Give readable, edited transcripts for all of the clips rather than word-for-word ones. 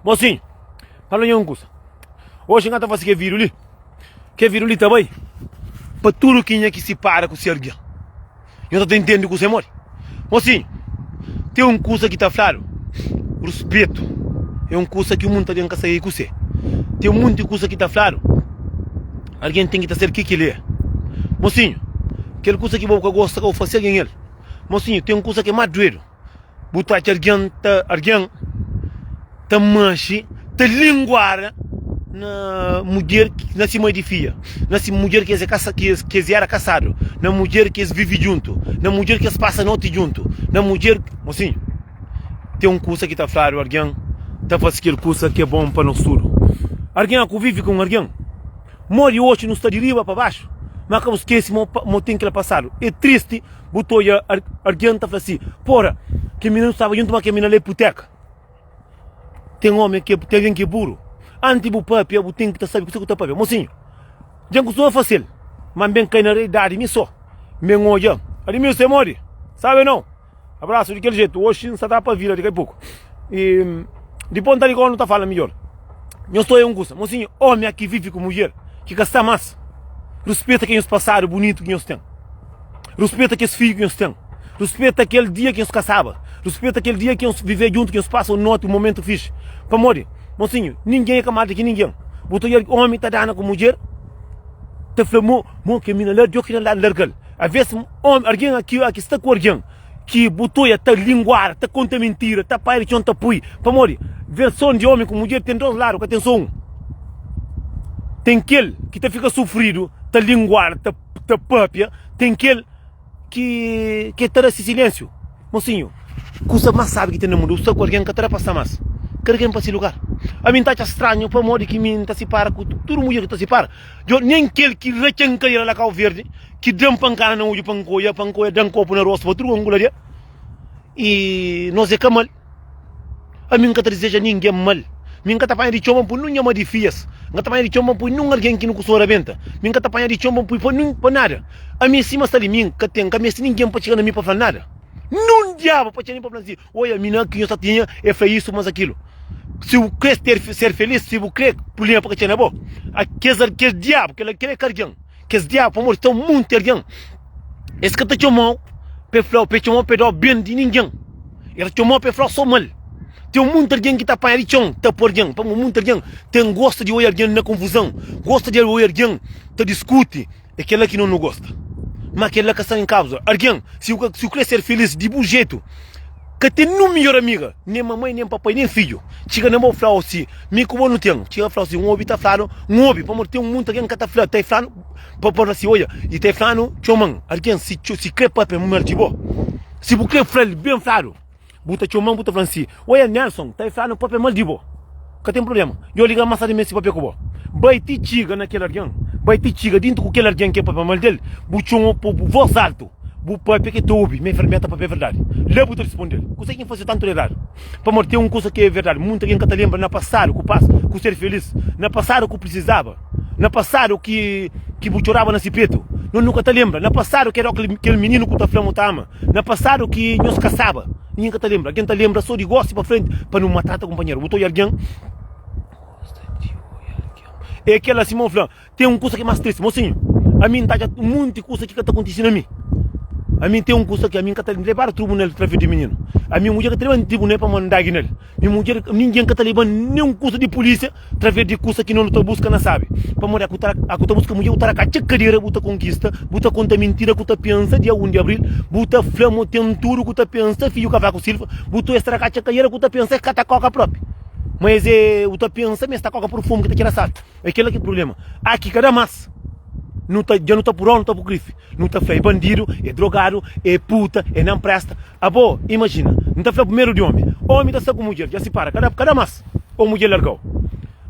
Mosinhu, fala nha un kusa. Oxi N ka ta fase kel vídiu li. Kel vídiu li ta bai pa tudu kenha ki sipara ku se algen. Nhos ta intende kuse modi? Mosinhu, ten un kusa ki ta fladu, ruspetu é un kusa ki munti algen ka sabe kuse. Ten munti kusa ki ta fladu, algen ten ki ta sabe ke ki el é. Mosinhu, kel kusa ki bo ka gosta ka bo fase algen el. Mosinhu, ten un kusa ki é más duedu. Bu ta atxa algen ta algen ta manxe, ta linguara na mudjer na si mai di fia, na si mudjer ki es é kasa ki es ki es era kasadu, na mudjer ki es vive djuntu, na mudjer ki es pasa noti djuntu, na mudjer. Mosinhu, ten un kusa ki ta fladu algen ta fase kel kusa ki é bon pa nos tudu. Algen a ku vive ku un algen, modi oxi nu sta di riba pa baxu, ma ka bu skese mo mo ten kel pasadu. É tristi. Bu ta odja algen ta fla si, Pora, kel mininu staba djuntu ma kel minina la é puteka. Ten omi ki ten algen ki é buru. Antis bu papia, bu ten ki ta sabe kuzê ki bu ta papia. Mosinhu, dja N kustuma fase-l, ma N ben kai na realidadi mi so. N ben odja. Admilson, é modi? Sabe nau? Abrasu di kel jetu. Oxi N sa ta pa vila di kai poku. I dipos N ta liga-u nu ta fala midjor. Nhos ta oia un kusa, mosinhu, omi ki vive ku mudjer ki ka sta mas, ruspeta ke nhos pasadu bunitu ki nhos ten. Ruspeta kes fidju ki nhos ten. Ruspeta kel dia ki nhos kasaba. Ruspeta kel dia ki nhos vive djuntu, ki nhos pasa un noti, un momentu fixi. Pamodi, mosinhu, ningen é ka más di ki ningen. Bu ta odja omi ta dana ku mudjer, ta fla mo, mo kel mina la, Deus ki da-l larga-l. Aves, omi, algen ki, ki sta ku algen ki bu ta odja ta linguara, ta konta mintira, ta paia di txon ta pui. Pamodi, verson di omi ku mudjer ten dos ladu, ka ten so un. Ten kel ki ta fika sufridu, ta linguara, ta. ta papia, ten kel ki ke ta da si silensiu. Mosinhu, kusa mas sabi ki ten na mundu, sta ku algen ka ta da pa sta mas. Kada ken pa si lugar. Ami N ta atxa stranhu pamodi ki mi N ta sipara ku tudu mudjer ki ta sipara. Djo, nen kel ki ratxa-m kadera la Kau Verdi, ki da-m pankada na odju pa N koia, pa N koia, da-m kopu na rostu pa tudu ku N kula dia. I nos é ka mal. Ami N ka ta dizeja ningen mal. Mi N ka ta panha di txon pa N pui nun nha ma di fias. N ka ta panha di txon pa N pui nun algen ki nu kustuma rabenta. Mi N ka ta panha di txon pa N pui pa nun pa nada. Ami sima sta li, mi N ka ten, N ka meste ningen pa txiga na mi pa fla-m nada. Nun diabu pa txiga na mi pa fla-m si, Oia, mi na ki nho sta tinha, e fla isu mas akilu. Si bu kre ter ser felis, si bu kre prublema pa ka txiga na bo, a kes kes diabu, kel kel é ka algen. Kes diabu, pamodi sta un monti algen, es ka ta txoma-u pa e fla-u, pa e txoma-u pa e da-u ben di ningen. El ta txoma-u pa e fla-u sô mal. Ten un monti algen ki ta panha di txon ta poi algen, pamodi monti algen ten gosta di odja algen na konfuzon, gosta di odja algen ta diskuti. É kel-la ki nos nu gosta. Má kel-la ka sta en kauza. Algen, si bu si bu krê ser filís di bu jetu, ka ten nun midjór amiga, nen mamai, nen papai, nen fidju, txiga na bo fla-u si, Mi ku bo nu ten. Txiga fla-u si, N obi ta fladu, N obi, pamodi ten un monti algen ka ta fla, ta e fla-nu, pa fla si, Odja, i ta e fla-nu, txoma-m. Algen si si krê papia mal di bo, si bu krê fla-l ben fladu, bu ta txoma-m, bu ta fla-m si, Oia, Nelson, ta e fla-nu papia mal di bo. Ka ten prubléma. Djo liga más tardi meste papia ku bo. Bai ti txiga na kel algen, bai ti txiga dintu ku kel algen ki e papia mal del, bu txoma pa bu vós altu, bu papia ki e ta obi ma e ta papia verdadi. La bu ta risponde-l, Kuzê ki N faze tantu di eradu? Pamodi ten un kuza ki é verdadi, munti algen ka ta lenbra na pasadu ku pas ku ser felis, na pasadu ku prisizaba, na pasadu ki ki bu txoraba na si petu. No nu ka ta lenbra na pasadu ki era kel mininu ku ta fla mu ta ama, na pasadu ki nhos kasaba, ningen ka ta lenbra. Algen ta lenbra so di gosi pa frenti pa nu matrata kunpanheru. Bu ta odja algen, é kela sima bu fla. Ten un kusa ki é más tristi, mosinhu, ami N ta atxa un monti kusa ki ka ta kontise na mi. Ami N ten un kusa ki ami N ka ta lebadu tribunal traves di mininu. Ami mudjer ka ta leba-m tribunal pamodi N dagi nel. Mi mudjer, ningen ka ta leba-m nen kusa di pulisia traves di kusa ki no ta buska na sabi. Pamodi aku ta aku ta buska mudjer, bu ta rakatxa kadera, bu ta konkista, bu ta konta mintira ku ta pensa dia 1 di abril, bu ta fla ma ten tudu ku ta pensa fidju kavaku silva, bu ta es ta rakatxa kadera ku ta pensa es ka ta koka propi. Ma es é bu ta pensa ma es ta koka purfumu ki ta txera sabi. É kela ki problema. Aki ka da mas. Nu ta dja nu ta purau, nu ta pu grife. Nu ta fla é bandidu, é drogadu, é puta, é nan presta. Abo, imajina, N ta fla primeru di omi. Omi ta sta ku mudjer, dja sipara, ka da, ka da mas. Ô mudjer largau.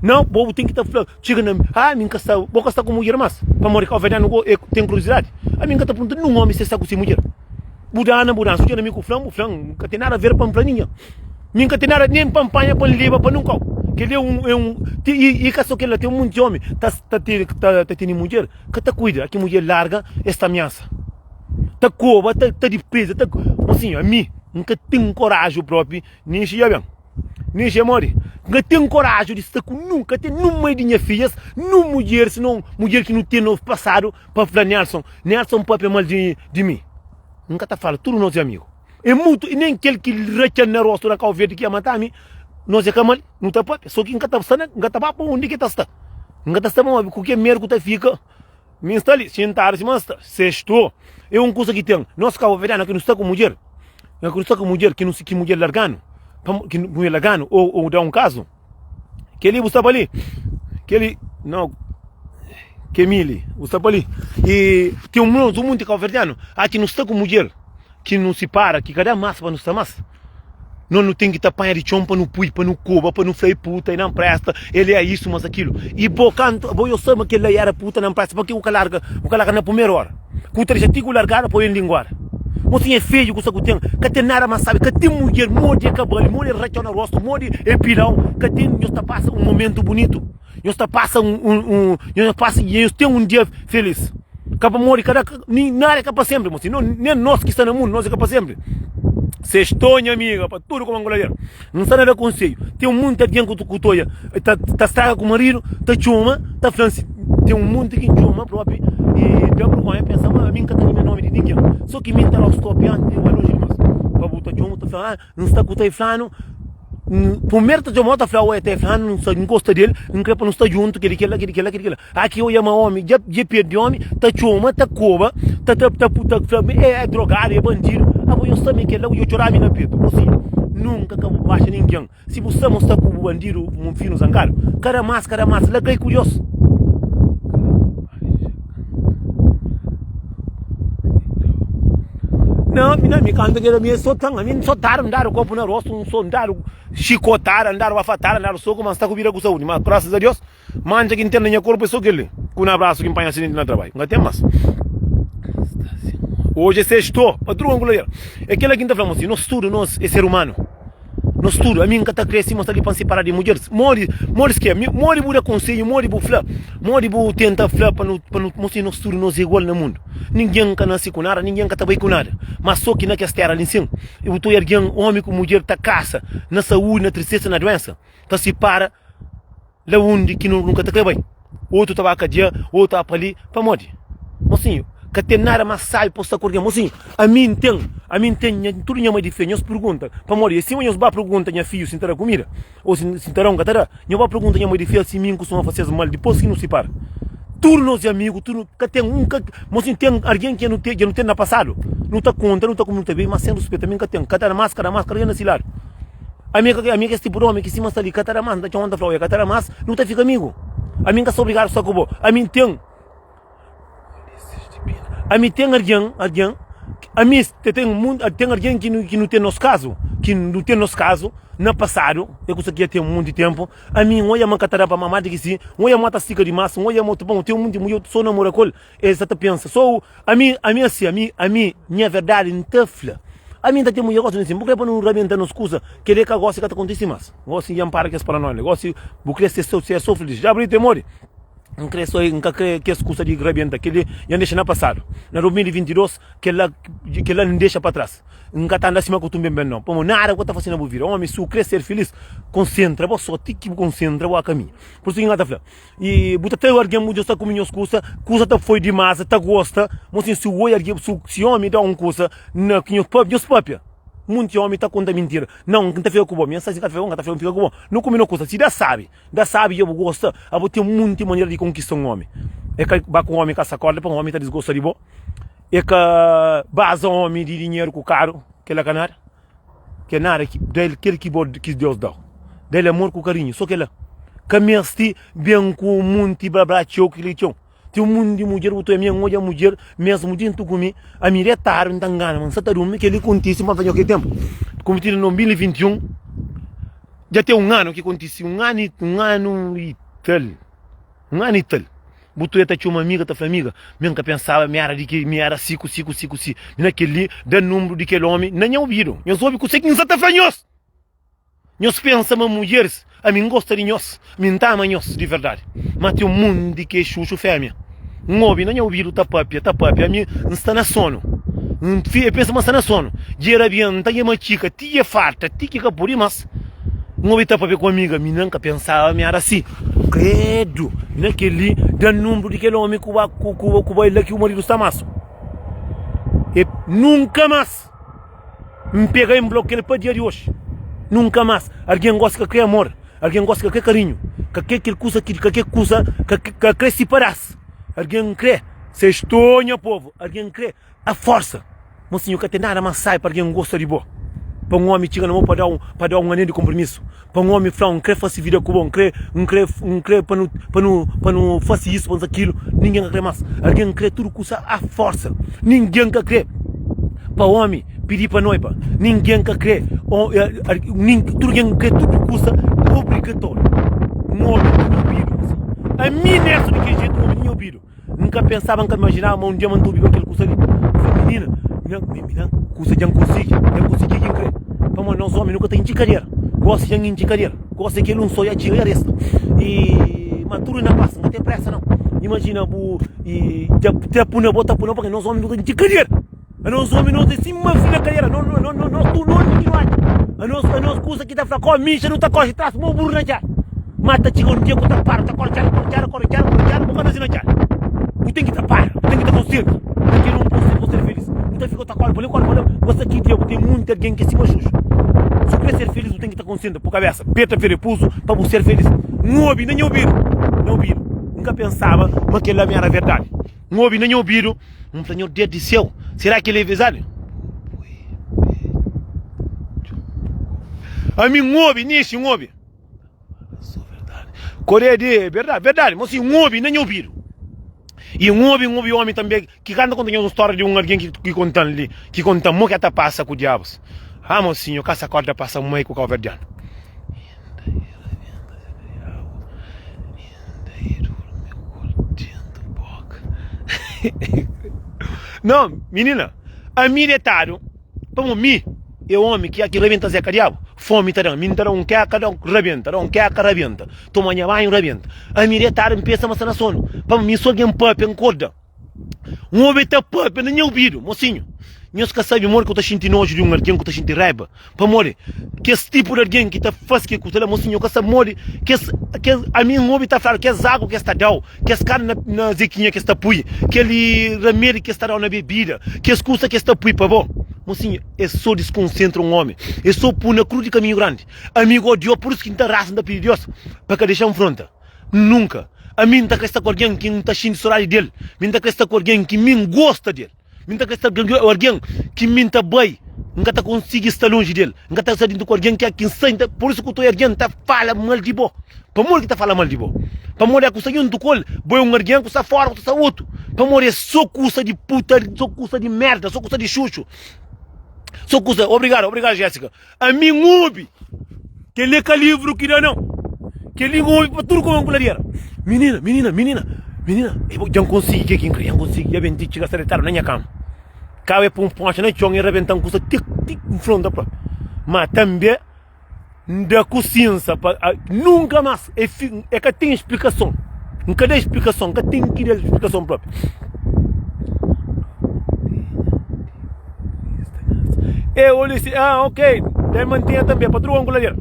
Nau, bo bu ten ki ta fla, txiga na mi, ah, mi N ka sta, bo ka sta ku mudjer mas. Pamodi kauverdianu go é ten kuriosidadi. Ami N ka ta pergunta nun omi si el sta ku si mudjer. Bu dana, bu dana. Su dja na mi ku fla-m, bu fla-m, N ka ten nada ver pa N fla ningen. Mi N ka ten nada nen pa N panha pa N leba pa nun kau. Kel-li é un, é un, ti, i, i ka so kel-la, ten monti omi ta, ta, ta, ta tene mudjer ka ta kuida, ki mudjer larga es ta amiasa, ta koba, ta, ta dipreza, ta, mosinhu, ami N ka ten koraju propi nen xia ben. Nixi é modi? N ka ten koraju di sta ku nun, ka ten nun mai di nha fidjas, nun mudjer, sinon mudjer ki nu ten no pasadu pa fla Nelson, Nelson papia mal di di mi. N ka ta fala, tudu nos é amigu. É mutu, i nen kel ki ratxa-m na rostu na Kau Verdi ki ia mata mi, nos é ka mal, nu ta papia. So ki N ka ta sta na, N ka ta ba pa undi ki ta sta. N ka ta sta pamodi ku ke medu ku ta fika. Mi N sta li, sintadu sima N sta. Sexto, é un kusa ki ten. Nos kabuverdianu ki nu sta ku mudjer, ki nu sta ku mudjer, ki nu ki mudjer larganu, pamo ki mudjer larganu ou ou da un kazu, kel-li bu sta pa li, kel-li, nau, Kemili, bu sta pa li. I ten un un monti kabuverdianu, a ki nu sta ku mudjer. Ki nu sipara, ki ka da mas pa nu sta mas. Nos nu ten ki ta panha di txon pa nu pui, pa nu koba, pa nu fla e puta, e nan presta, el é isu mas akilu. I bo kantu, bo yo sabe ma kel-la era puta, nan presta, pa ki bu ka larga, bu ka larga na primeru ora? Ku ta dexa ti ku largada pa ben linguada. Mosinha é feiu kusa ku ten, ka ten nada mas sabi, ka ten mudjer, modi é ka bali, modi é ratxau na rostu, modi é pilau, ka ten, nhos ta pasa un momentu bunitu. Nhos ta pasa un, un, un, nhos pasa, nhos ten un dia felis. Ka pamodi kada, ni nada é ka pa sempri, mosi. Nen nos ki sta na mundu, nos é ka pa sempri. Sextou, nha amiga, pa tudu kuma ngula der. N sta na da konselhu. Ten munti algen ku ku toia, ta ta straga ku maridu, ta txoma, ta fla si, ten un munti ki txoma propi e da burgonha, pensa ma ami n ka ta limia nomi di ningen. So ki mi n ta da-u stop antis di bai lonji dimas. Pa bu ta txoma, ta fla, ah, N sta ku ta flanu, Primeru ta txoma, ta fla, oi, ta flanu, N sta, N gosta del, N kre pa nu sta djuntu, keli, kela, keli, kela, keli, kela. Aki oia ma omi dja, dja perdi omi, ta txoma, ta koba, ta, ta, ta, ta fla mi é, é drogadu, é bandidu. Abo nhos sta mi kela, dja txora mi na petu. Gosi, nunka ka bu baxa ningen. Si bu sta ma sta ku bu bandidu, mufinu zangadu, kada mas, kada mas, la kai ku Dios. Não, mi não, mi canta que mi é só tan, a mim só dar, dar o copo na rosto, um só dar chicotada, dar bafatada, dar soco, mas está com vida com saúde, mas graças a Deus, mancha que tem na minha corpo é só aquele, com um abraço que empanha acidente na trabalho, não tem mais. Hoje é sexto, patrão anguladeira. É aquela que tá falando assim, nós tudo, nós é ser humano. Nos tudu, ami N ka ta kre sima sta li pa N sipara di mudjeris. Modi, modi ske, mi, modi bu da konsedju, modi bu fla, modi bu tenta fla pa nu, pa nu, mostra nos tudu nos é igual na mundu. Ningen ka nase ku nada, ningen ka ta bai ku nada. Ma so ki na kes tera li nsin, i bu ta oja algen, omi ku mudjer, ta kasa na saúdi, na tristesa, na duensa, ta sipara. La undi ki nu ka ta kre bai. Otu ta ba kadia, otu ta ba pa li. Pamodi? Mosinhu, ka ten nada más sábi pa bu sta ku algen. Mosinhu, ami N ten, ami N ten nha, tudu nha mai di fé. Nhos pergunta, pamodi? É sima nhos ba pergunta nha fidju si N ta da kumida, ô si N ta da ô N ka ta da. Nhos ba pergunta nha mai di fé si mi N kustuma fase-s mal dipôs ki nu sipara. Tudu nos é amigu, tudu, ka ten un ka, mosinhu, ten algen ki dja nu ten na pasadu. Nu ta konta, nu ta kume, nu ta bebe, má sen ruspeta, ami N ka ten. Ka ta da más, ka da más, kada algen na si ladu. Ami é ka ami é kes tipu di omi ki sima sta li ka ta da mas, N ta txoma N ta fla oia ka ta da mas, nu ta fika amigu. Ami N ka sta obrigadu sta ku bo. Ami N ten Ami ten algen, algen, ami te ten mun ten algen ki nu ki nu ten nos kazu, ki nu ten nos kazu na pasadu, é kusa ki dja ten munti tenpu. Ami N oia ma N ka ta da pa ma más di ki si, N oia ma ta stika dimas, N oia ma otu bon, ten munti mudjer so namora ku el. El sa ta pensa so ami ami asi ami ami nha verdadi N ta fla ami N ta ten mudjer gosi nsin bu kre pa nu rabenta nos kusa keli ka gosi ka ta kontisi mas gosi dja N para kes paranoia li gosi bu kre ser ser so filis dja abril ten modi N kre so N ka kre kes kusa di rabenta keli dja N dexa na pasadu na 2022 kela kela N dexa pa tras N ka ta anda sima ku tumben ben no pamo nada ku ta fasi na bu vida omi si bu kre ser filis konsentra bo so ti ki bu konsentra bu a kaminhu pur isu ki N ka ta fla. I bu ta tra algen bu sta kume nhos kusa, kusa ta foi dimás, ta gosta. Mosinhu, si oi algen, si omi da un kusa na ki nhos papia, nhos papia. Munti omi ta konta mintira. Nau, N ta fika ku bo. Mi N sta si, N ka ta fika ku bo, N ka ta fika, N fika ku bo. No kume no kusa. Si da sabi, da sabi dja bu gosta, abo ten munti manera di konkista un omi. E ka ba ku omi kasa korda pa un omi ta disgosta di bo. E ka baza omi di dinheru ku karu, kila ka nada. Ke nada ki da-l kel ki bo ki Deus da-u. Da-l amor ku karinhu, so kela. Ka meste ben ku un munti bla bla txeu kili txeu. Ten un munti di mudjer bu ta oja, mi N odja mudjer mesmu dentu ku mi, ami detadu N ta ngana ma N sa ta durmi, keli kontisi ma N fla nho ke tenpu kontisi na 2021, dja ten un anu ki kontisi, un anu un anu i tal. Un anu i tal. Bu tuia ta txoma amiga, ta fla, Amiga, mi N ka pensaba mi éra di ki, mi éra si ku si ku si ku si. Mi na kel-li, da nunbru di kel ómi na nha obidu. Nhos obi kuse ki N sa ta fla nhos! Nhos pensa ma mudjeris, ami N gosta di nhos, mi N ta ama nhos di verdadi. Má ten un monti ki é xuxu fémia. N obi na nha obidu ta pâpia, ta pâpia, ami N sta na sonu. N pensa ma N sta na sonu. Dja era bien, N ta dja matxika ti dja farta, ti ki ka pode más. N obi ta papia ku amiga mi nan ka pensaba mi era si. Credo! Na kel-li da nunbru di kel omi ku ba ku ku bai la ki bu maridu sta masu. E nunka mas N pega N blokia-l pa dia di oxi. Nunka mas. Algen gosta ka kre amor, algen gosta ka kre karinhu, ka kre kel kusa ki ka kre kusa ka ka kre si padas. Algen kre sextou nha povu, algen kre a forsa. Mosinhu ka ten nada mas sai pa algen gosta di bo. Pa un omi txiga na bo pa da-u pa da-u un anel di konpromisu. Pa un omi fla-u N kre fase vida ku bo, N kre N kre N kre pa nu pa nu pa nu fase isu pa nu fase kilu. Ningen ka kre mas. Algen kre tudu kusa a forsa. Ningen ka kre pa omi pidi pa noiba. Ningen ka kre tudu algen kre tudu kusa obrigatóriu. Un omi na nha obidu. Ami Nelson di kel jetu un omi na nha obidu. N ka pensaba, N ka imaginaba ma un dia ma N ta obiba kel kusa li. N fla, Minina, minina, minina, kusa dja N konsigi, dja N konsigi ki N kre. Pamodi nos omi nu ka ta intxi kadera. Gosi dja N intxi kadera. Gosi é kel un so, ya txiga, ya resta. I, ma tudu na pas, N ka ten presa nau. Imajina bu, i, dja ta pui na bo, ta pui na bo, pabia nos omi nu ta intxi kadera. Anos omi nos é sima fila kadera, no, no, no, nos tudu ondi ki nu atxa. Anos, anos kusa ki ta fla, ko mixa nu ta koxe tras mo buru na txada. Ma ta txiga un dia ku ta para, ta kore txada, kore txada, kore txada, kore txada, bu ka nase na txada. Bu ten ki ta para, bu ten ki ta konsentra na kel un pa bu ser felis. Bu ta fika ta kore pa li, kore pa la, bu sta ki dia bu ten munti algen ki é sima xuxu. Si bu kre ser felis bu ten ki ta konsentra bu kabesa, peta fere pulsu pa bu ser felis. N obi na nha obidu, na obidu, N ka pensaba ma kel-la mi era verdadi. N obi na nha obidu, N fla, Nhor Deus di séu, será ki el é verdadi? Ami N obi, nixi N obi. Koreia di verdadi, verdadi, mo si N obi na nha obidu. I N obi, N obi omi tanbe ki ka ta konta nhos un stória di un algen ki konta-m li, ki konta-m mo ki a ta pasa ku diabus. Ah, mosinhu, ka sa korda pasa mai ku kauverdianu. Não, minina, ami detadu, pamo mi é omi ki ki rabenta zeka diabu, fomi ta dan, mi n ta da un keka, da un rabenta, da un keka, rabenta, toma nha banhu, rabenta. Ami detadu, n pensa ma sta na sonu, pamo mi so algen papia, n korda. Un omi ta papia na nha obidu, Mosinhu, nhos ka sabe modi ki bu ta xinti noju di un algen ku ta xinti raiba. Pamodi kes tipu di algen ki ta fase kel kuza la, mosinhu, ka sabe modi kes, kes, ami N obi ta fladu kes agu ki es ta da-u, kes karni na, na zekinha ki es ta pui, kel ramedi ki es ta da-u na bebida, kes kusa ki es ta pui pa bo. Mosinhu, es so diskonsentra un omi, es so pui na krus di kaminhu grandi. Ami go Dios, pur isu ki N ta rasa, N ta pidi Dios pa ka dexa-m fronta. Nunka. Ami N ta kre sta ku algen ki N ta xinti sodadi di el. Mi N ta kre sta ku algen ki mi N gosta di el. Mi N ta kre sta ku algen ki mi N ta bai, N ka ta konsigi sta lonji di el. N ka ta sta dintu ku algen ki ki N sta, pur isu ku ta oi algen ta fala mal di bo. Pamodi ki ta fala mal di bo? Pamodi a ku sta djuntu ku el, bo é un algen ku sta fora, ku ta sta otu. Pamodi é so kusa di puta, so kusa di merda, so kusa di xuxu, so kusa. Obrigadu, obrigadu Jessica. Ami N obi Kel-li é ka livru ki da nau Kel-li N obi pa tudu kuma N kuladera Minina, minina, minina, minina E bo, dja N konsigi ke ki N kre Dja N konsigi, dja ben ti txiga sta detadu na nha kama Kaba e pun ponxa na txon e rabenta-m kusa ti, ti N fronta propi Ma tanbe N da ku sinsa pa nunka mas e fi, e ka ten splikason N ka da splikason, N ka ten ki da splikason propi. E olha si, ah, ok, deve mantenha também, patroa com ladeira.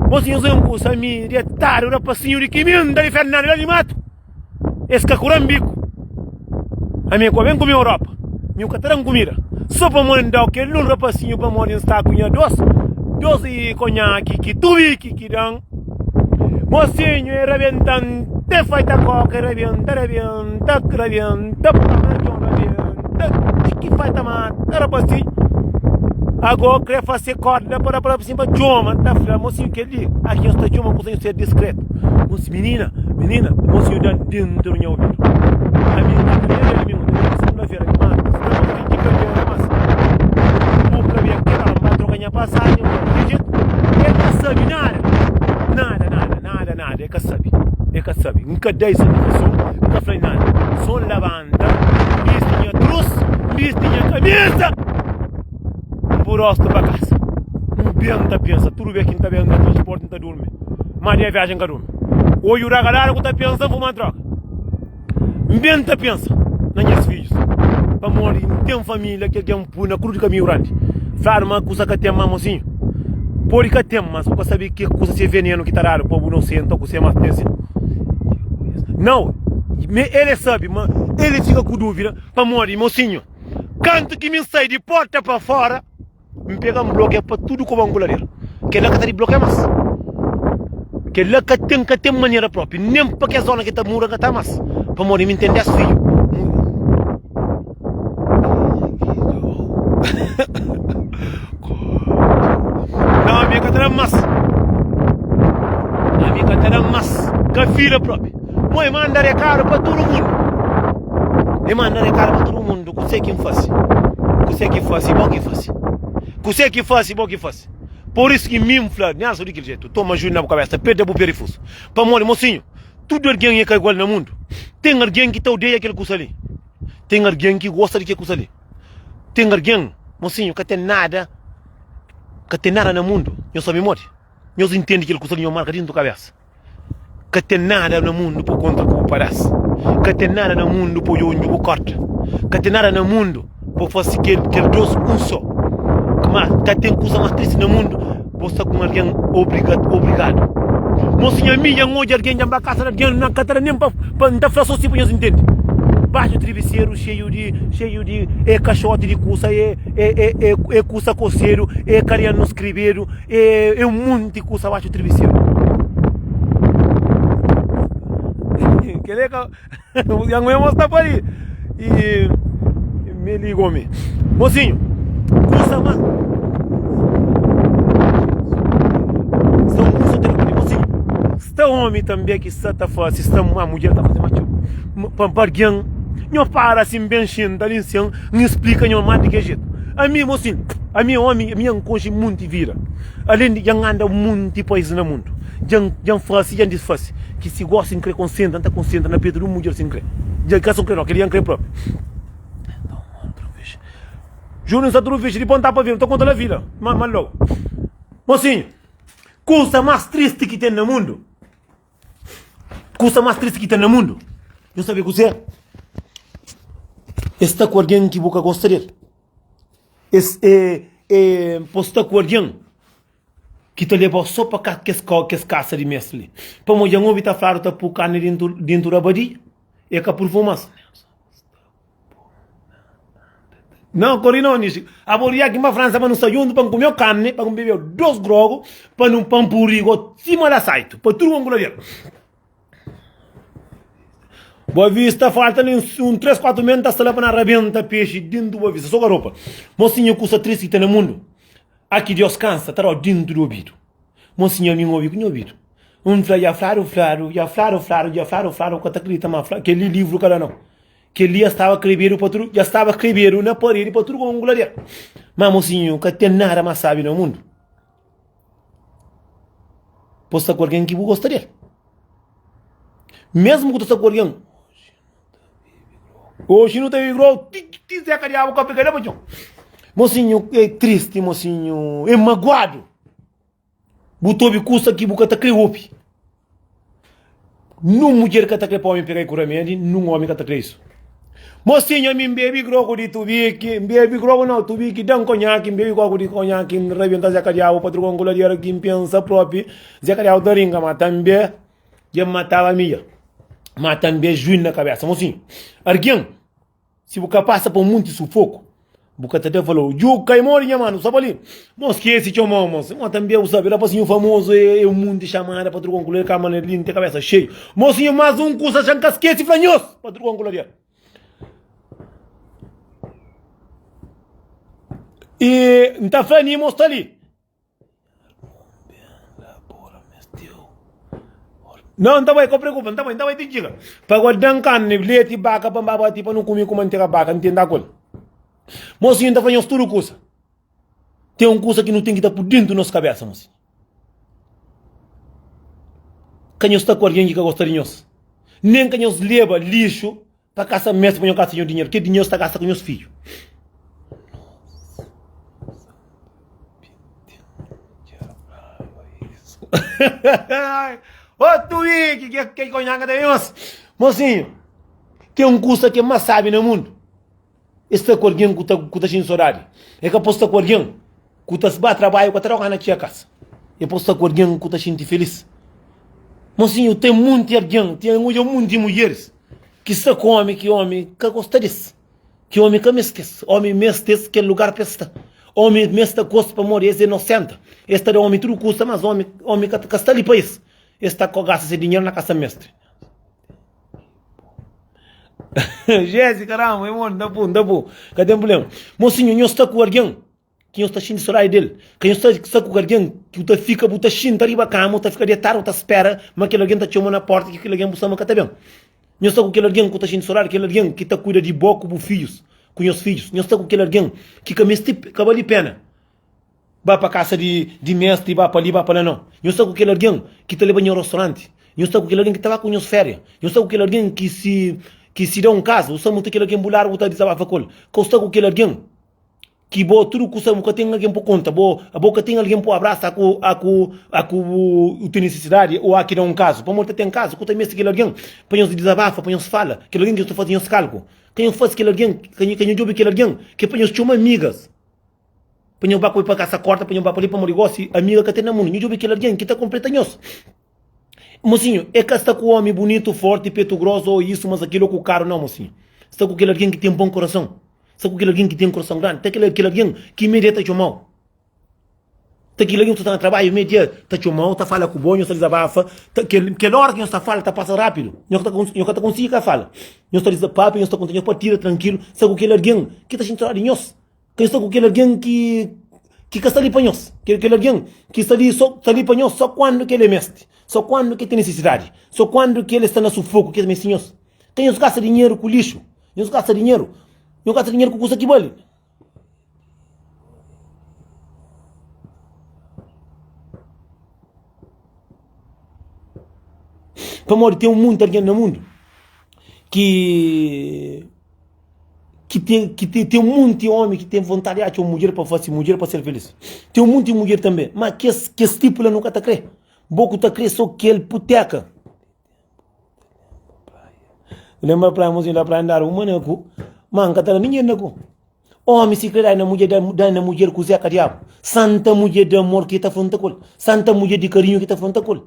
Você não um kusa mi detado rapacinho de Quiminda de Fernando lá de mato. Esse cacuram bico. A minha bem comer Europa. Minha cataram comida. Só para mandar aquele um rapacinho para morrer está com doce. Doce e conhaque que tubi que dão. Mocinho e rebentan te faita coca rebenta rebenta rebenta rebenta ti ki faita mata rapacinho ago kre fase corda para para assim pa txoma ta fla mocinho kel-li aki nhos ta txoma kusa nhos ser discreto mocinho minina minina mocinho dan dentro nha obidu ami n ta kre ami n ta segunda-feira ma sta ma finji kabela mas bu kabia kel ora ma troka nha pasagem ma di jeito el ka sabi nada nada nada nada nada el ka sabi el ka sabi n ka da satisfason n ka fla nada so n labanta n bisti nha trus n bisti nha kamisa n pui rostu pa kasa n ben ta pensa tudu bes ki n ta ben na transporti n ta durmi ma dia viajen n ka durmi odju ragaladu ku ta pensa n fuma droga. N ben ta pensa na nhas fidjus pamodi N ten família ki algen pui na krus di kaminhu grandi. Fladu ma kusa ka ten ma mosinhu. Pode ka ten, mas bu ka sabe ke kusa si é venenu ki ta dadu pa bu nosenta ku se mas ten si. Nau, me el é sabe, ma el fika ku duvida pamodi, mosinhu, kantu ki mi sai di porta pa fora, N pega N blokia pa tudu koba N ku ladera. Kel-la ka ta di blokia más. Kel-la ka ten, ka ten manera propi. Nen pa kes zona ki ta mura ka ta más. Pamodi mi N ten 10 fidju. Nau, ami ka ta da más. Ami ka ta da más. Ka fila propi. Mo e manda rekadu pa tudu mundu. E manda rekadu pa tudu mundu. Kuse ki N fase? Kuse ki fase, bo ki fase. Kuse ki fase, bo ki fase. Por isu ki mi N fla Nelson di kel jetu, toma juiu na bu kabesa, perde bu perifusu. Pamodi, mosinhu, tudu algen e ka igual na mundu. Ten algen ki ta odeia kel kusa li. Ten algen ki gosta di kel kusa li. Ten algen, mosinhu, ka ten nada, ka ten nada na mundu. Nhos sabe modi? Nhos intende kel kusa li, nhos marka dintu kabesa. Ka ten nada na mundu pa kontra ku bu padás Ka ten nada na mundu pa odja undi bu korta Ka ten nada na mundu pa fase kel kel dos un só Ma ka ten kusa más tristi na mundu bo sta ku un algen obriga obrigadu Mosi nha mi dja N odja algen dja N ba kasa di algen N ka ta da nen pa pa N ta fla so si pa nhos ntende Baxu tribiseru xeiu di xeiu di e kaxoti di kusa e e e e e kusa kosedu e karianu skribedu É, é um monte kusa baxu tribiseru. Kele ka ya ngwe mosta pa li. E me ligou me. Mocinho, kusa ma Sta um kusa telefone, mocinho. Sta homem também que sta ta fase, sta uma mulher ta fase macho. Pa pa alguém, nho para assim bem xinta ali assim, N explika nho ma di ke jetu. Ami, mosin, ami omi, ami N konxe munti vida. Alen di dja N anda munti pais na mundu. Dja N, dja N fase, dja N disfase. Ki si gosi N kre konsentra, N ta konsentra na petu di un mudjer si N kre. Dja ka so N kre no, kel-li dja N kre propi. Júnior sta tudu fixi, dipos N ta pa vida, N ta konta la vida, ma, ma logu. Mosinhu, kusa mas tristi ki ten na mundu. Kusa más tristi ki ten na mundu, nhos sabe kuzê? É sta ku algen ki bu ka gosta di el. É, é, é pô sta ku algen ki ta leba-u sô pa ka kes, kes kasa di mes li. Pamodi dja N obi ta fladu ta pô karni dentu, dentu da badia, é ka purfumas. Não, corri não, nisso. Abo ria aqui na França para não estar junto, para comer carne, para beber dois grogos, para não pão purigo, cima da saito, para tudo bom dele. Boa Vista falta nem um 3, 4 meses, tá lá para arrebenta peixe dentro do Boa Vista, só garopa. Mocinho, custa triste que tem no mundo. Aqui Deus cansa, tá lá dentro do ouvido. Mocinho, amigo, ouvi com o ouvido. Um fla, já flado, flado, já flado, flado, já flado, flado, que tá acredita, mas fla, aquele livro cada não. Kel-li dja staba krebedu pa tudu, dja staba krebedu na paredi pa tudu komu gulader. Má, mosinhu, ka ten nada más sábi na mundu pa sta ku algen ki bu gosta di el. Mésmu ku ta sta ku algen, oxi nu ta bebe grou ti ti seka di agu ka pega la pa txon. Mosinhu, é tristi, mosinhu, é maguadu. Bu ta obi kusa ki bu ka ta kre obi. Nun mudjer ka ta kre pa omi pega-i ku ramedi, nun omi ka ta kre isu. Mosinhu, ami N bebe grogu di tubiki, N bebe grogu nau, tubiki da-m konhaki, N bebe koku di konhaki, N rabenta Zeka Diabu pa truka un kuladera ki N pensa propi, Zeka Diabu ta rinka, ma tanbe dja N mataba mi dja. Ma tanbe juin na kabesa. Mosinhu, argen. Si bu ka pasa pa munti sufoku, bu ka ta da valor. Dju kai mori nha manu, sta pa li. Mo skesi txomau mos. Mo tanbe bu sabe, rapasinhu famozu e un munti xamada pa truka un kuler kama na li, nte kabesa xeiu. Mosinhu mas un kusa xa nka skesi fla nhos pa truka un kuler. E nta fla ni mo sta li. Não, não tá bem, não preocupa, não tá bem, não tá bem, tem diga. Para guardar carne, leite, vaca, para baba, tipo, não comer com manteiga vaca, não tem da coisa. Mocinho tá fazendo tudo coisa. Tem um coisa que não tem que estar por dentro da nossa cabeça, mocinho. Que nós está com alguém que gosta de nós. Nem que nós leva lixo Pa kasa meste pa nho gasta nho dinheru, ke dinheru sta gasta ku nhos fidju. Otu wiki ke ke konhanga ta nhos. Mosinhu, ten un kusa ke mas sabi na mundu. É sta ku algen ku ta ku ta xinti sodadi. É ka pos sta ku algen ku ta ba trabadju ka ta da gana txia kasa. É pa bu sta ku algen ku ta xinti filís. Mosinhu, ten munti algen, ten odja munti mudjeris ki sta ku ómi ki ómi ka gosta di es, ki ómi ka meste es. Ómi meste es kel lugar pa es sta. Ómi meste ku es pamodi es é nosenta. Es ta da ómi tudu kusa, mas ómi ómi ka ka sta li pa es. Es ta gasta se dinheru na kasa mestre. Jéssica Ramos, irmon, N ta pô, N ta pô, ka ten prubléma. Mosinhu, nhos sta ku algen ki nhos ta xinti sodadi del, ka nhos ta sta ku algen ki bu ta fika bu ta xinta riba kama, bu ta fika detadu bu ta spera ma kel algen ta txoma na porta ki kel algen bu sta ma ka ta ben. Nhos sta ku kel algen ku ta xinti sodadi, kel algen ki ta kuida di bo ku bu fidjus, ku nhos fidjus. Nhos sta ku kel algen ki ka meste, ka bali pena ba pa kasa di di mestri, ba pa li, ba pa la, nau. Nhos sta ku kel algen ki ta leba nhos rostoranti, nhos sta ku kel algen ki ta ba ku nhos feria, nhos sta ku kel algen ki si ki si da un kaza, bu sta mu ta kel algen bu ladu bu ta dizabafa ku el. Ka bu sta ku kel algen ki bo tudu kusa bu ka ten algen pa konta bo abo ka ten algen pa abrasa aku aku aku bu ten nesesidadi o aki na un kazu pamodi ta ten kazu ku ta meste kel algen pa nhos dizabafa pa nhos fala kel algen ki nhos ta faze nhos kalku ka nhos faze kel algen ka nhos djobe kel algen ki pa nhos txoma amigas pa nhos ba ku el pa kasa korta pa nhos ba pa li pamodi gosi amiga ka ten na mundu nhos djobe kel algen ki ta konpleta nhos Mosinhu, e ka sta ku omi bunitu, forti, petu grosu, o isu, mas akilu, o ku karu, nau, mosinhu. Sta ku kel algen ki ten bon kurason. Sta ku kel algen ki ten kurason grandi. Ta kel kel algen ki media ta txomau. Ta kel algen ki sta na trabadju media ta txomau, ta fala ku bo, nhos ta dizabafa. Ta kel kel ora ki nhos ta fala ta pasa rapidu. Nhos ka ta nhos ka ta konsigi ka fala. Nhos ta dizapapia, nhos ta konta nhos partida trankilu. Sta ku kel algen ki ta xinti sodadi di nhos. Ka sta ku kel algen ki ki ka sta li pa nhos. Kel kel algen ki sta li so sta li pa nhos so kuandu ki el é meste, so kuandu ki el ten nisisidadi, so kuandu ki el sta na sufoku ki el meste nhos. Ka nhos gasta dinheru ku lixu, nhos gasta dinheru, nhos gasta dinheru ku kusa ki bali. Pamodi ten munti algen na mundu ki ki ten ki ten ten munti omi ki ten vontadi di atxa un mudjer pa fase mudjer pa ser felis. Ten un munti mudjer tanbe, ma kes kes tipu la nu ka ta kre. Bo ku ta kre so kel puteka. Lembra praia mozinho la praia andadu uma na ku, ma N ka ta da ningen na ku. Omi si kre dai na mudjer dai na mudjer ku zeka diabu. Santa mudjer di amor ki ta afronta ku el, santa mudjer di karinhu ki ta afronta ku el.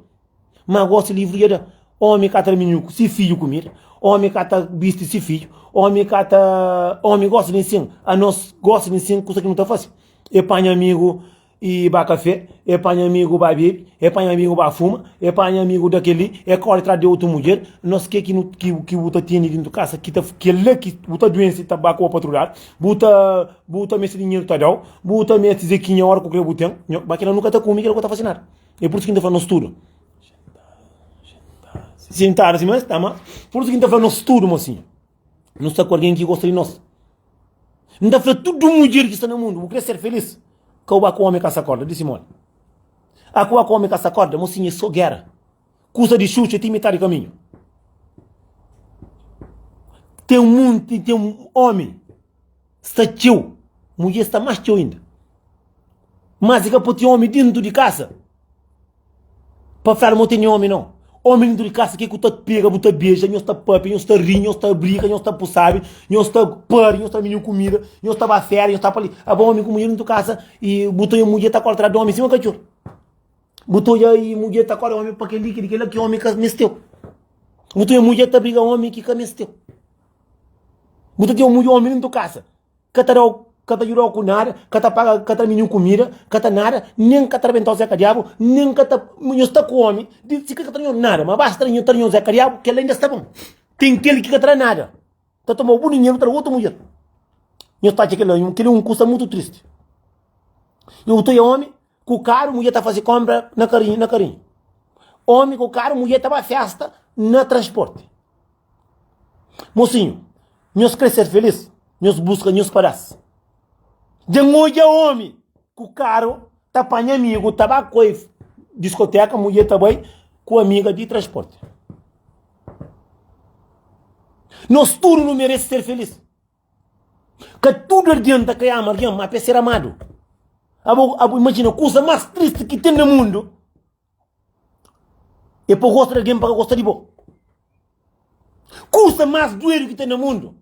Ma gosi livru dja da. Omi ka ta da mininu ku si fidju kumida, omi ka ta bisti si fidju, omi ka ta. Omi gosta di nsin, anos gosta di nsin kusa ki no ta fasi. E panha amigu i ba kafe, e panha amigu ba bebe, e panha amigu ba fuma, e panha amigu da keli, e kori tras di otu mudjer. Nos ke ki no ki ki bu ta tene dintu kasa ki ta kila ki bu ta duensi ta ba ku bo pa utru ladu, bu ta bu ta meste dinheru ta dau, bu ta meste zekinha ora ku kre bu ten. Ma kila nu ka ta kume, kila ku ta fasi nada. É pur isu ki N ta fla nos tudu. Sentadu sima es sta, ma pur isu ki N ta fla nos tudu, mosinhu. Nu sta ku algen ki gosta di nos. N ta fla tudu mudjer ki sta na mundu, bu kre ser felis? Ka bu ba ku omi kasa korda, di Simone. A ku ba ku omi kasa korda, mosinhu, é so gera. Kusa di xuxa é ti mitadi kaminhu. Ten munti, ten omi sta txeu, mudjer sta más txeu inda. Mas i ka pode ten omi dintu di kasa pa fladu ma bu tene omi nau. Omi dintu di kasa ke ku ta pega bu ta beja, nhos ta papia, nhos ta ri, nhos ta brika, nhos ta pusabi, nhos ta pari, nhos ta da mininu kumida, nhos ta ba feria, nhos ta pa li. Abo omi ku mudjer dintu kasa i bu ta oja mudjer ta kore tras di omi sima katxor. Bu ta oja i mudjer ta kore omi pa kel-li, kel-li, kel-la ki omi ka mesteu. Bu ta oja mudjer ta briga omi ki ka mesteu. Bu ta ten un mudjer omi dintu kasa. Ka ta dau, ka ta djudau ku nada, ka ta paga, ka ta da mininu kumida, ka ta nada, nen ka ta rabentau Zeka Diabu, nen ka ta, nhos sta ku omi, di si ka ta da nho nada, ma basta ta da nho Zeka Diabu, kel la inda sta bon. Ten kel ki ka ta da nada, ta tomau bu dinheru ta da otu mudjer. Nhos ta atxa kel la, kel la un kusa mutu tristi. Yo ta oja omi ku karu, mudjer ta fasi konpra na karinhu, na karinhu. Omi ku karu, mudjer ta ba festa na transporti. Mosinhu, nhos kre ser felis? Nhos buska nhos padás. Dja N odja omi ku karu ta panha amigu ta ba koi diskoteka, mudjer ta bai ku amiga di transporti. Nos tudu nu merese ser felis. Ka tudu algen ta kre ama algen, ma pa e ser amadu. Abo, abo imajina kusa mas tristi ki ten na mundu. É pa gosta di algen pa ka gosta di bo. Kusa más duedu ki ten na mundu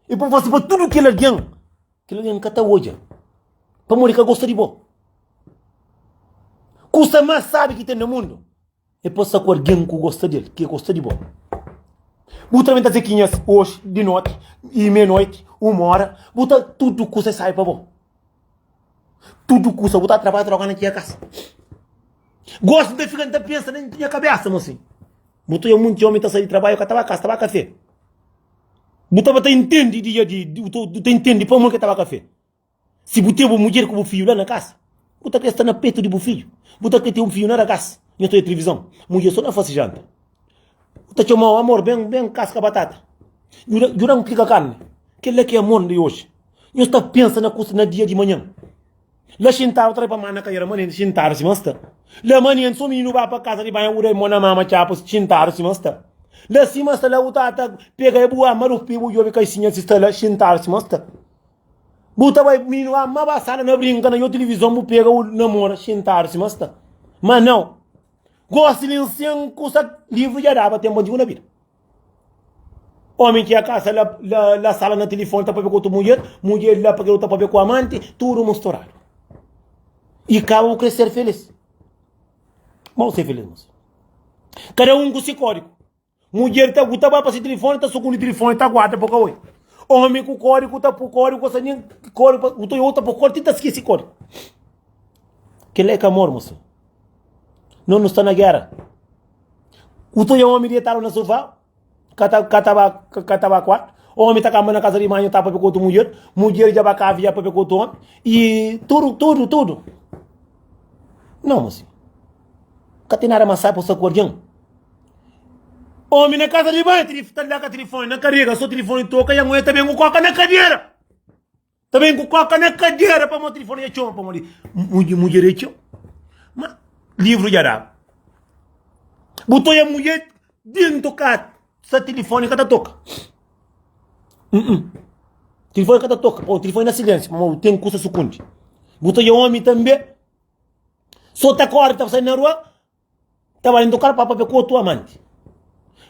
é pa fase pa tudu kel algen, kel algen ka ta odja pamodi ka gosta di bo. Kusa más sábi ki ten na mundu é pa sta ku algen ku gosta di el, ki gosta di bo. Bu ta benta zekinhas oxi di noti i meia-noiti, uma óra, bu ta tudu kusa é sábi pa bo. Tudu kusa, bu ta trabadja troka na txia kasa. Gosi N ta fika N ta pensa na nha kabesa, mo sin. Bu ta oja munti omi ta sai di trabadju ka ta ba kasa, ta ba kafé. Bu ta ba ta intendi dia di, bu ta intendi pamodi ke ta ba kafé. Si bu ten bu mudjer ku bu fidju la na kasa, bu ta kre sta na petu di bu fidju. Bu ta kre ten un fidju na ragas. Nhos ta odja tilivizon, mudjer so na fasi janta. Bu ta txomau, amor, ben, ben kaska batata. Djuda, djuda-m pika karni. Kel-la ki é amor di oji. Nhos ta pensa na kusa na dia di manhan. La xintadu ta da pa manda kadera manenti xintadu sima sta. La manenti so mininu ba pa kasa di banhu bu da mo na mama txapa xintadu sima sta. La sima sta la bu ta ta pega bu ama rupi bu djobe kaisinha si sta la xintadu sima sta. Bu ta bai mininu ama ba sala na brinka na yo tilivizon bu pega bu namora xintadu sima sta. Ma nau. Gosi li nsin kusa livru dja daba tenpu antigu na bida. Omi ki a kasa la, la, la sala na tilifoni ta papia ku otu mudjer, mudjer la pa kel ta papia ku amanti, tudu musturadu. I kaba bu kre ser felis. Ma bu ser felis mos. Kada un ku si kódigu. Mudjer ta, bu ta ba pa si tilifoni, ta sukundi tilifoni, ta guarda pa ka oi. Omi ku kódigu ta pu kódigu, ka sa nin kódigu, bu ta oi ta pu kódigu, ti ta skesi kódigu. Kel-la é ka amor, mosinhu. Nos nu sta na géra. U ta odja omi detadu na sofá, ka ta, ka ta ba, ka ta ba kuartu. Omi ta kanba na kaza di banhu ta papia ku otu mudjer, mudjer dja ba kaza dja papia ku otu omi. I tudu, tudu, tudu. Nau, mosinhu. Ka ten nada más sábi pa sta ku algen. Omi na kaza di banhu, ta laka tilifoni na karega, so tilifoni toka, ya ngoi ta ben ku koka na kadera. Ta ben ku koka na kadera pamodi tilifoni dja txoma pamodi mudjer é txeu. Ma livru dja daba. Bu ta oja mudjer dentu ka sa tilifoni ka ta toka. Tilifoni ka ta toka pamodi tilifoni na silensiu pamodi ten kusa sukundi. Bu ta oja omi tanbe so ta kori ta sai na rua. Ta bai ntoka pa papia ku otu amanti.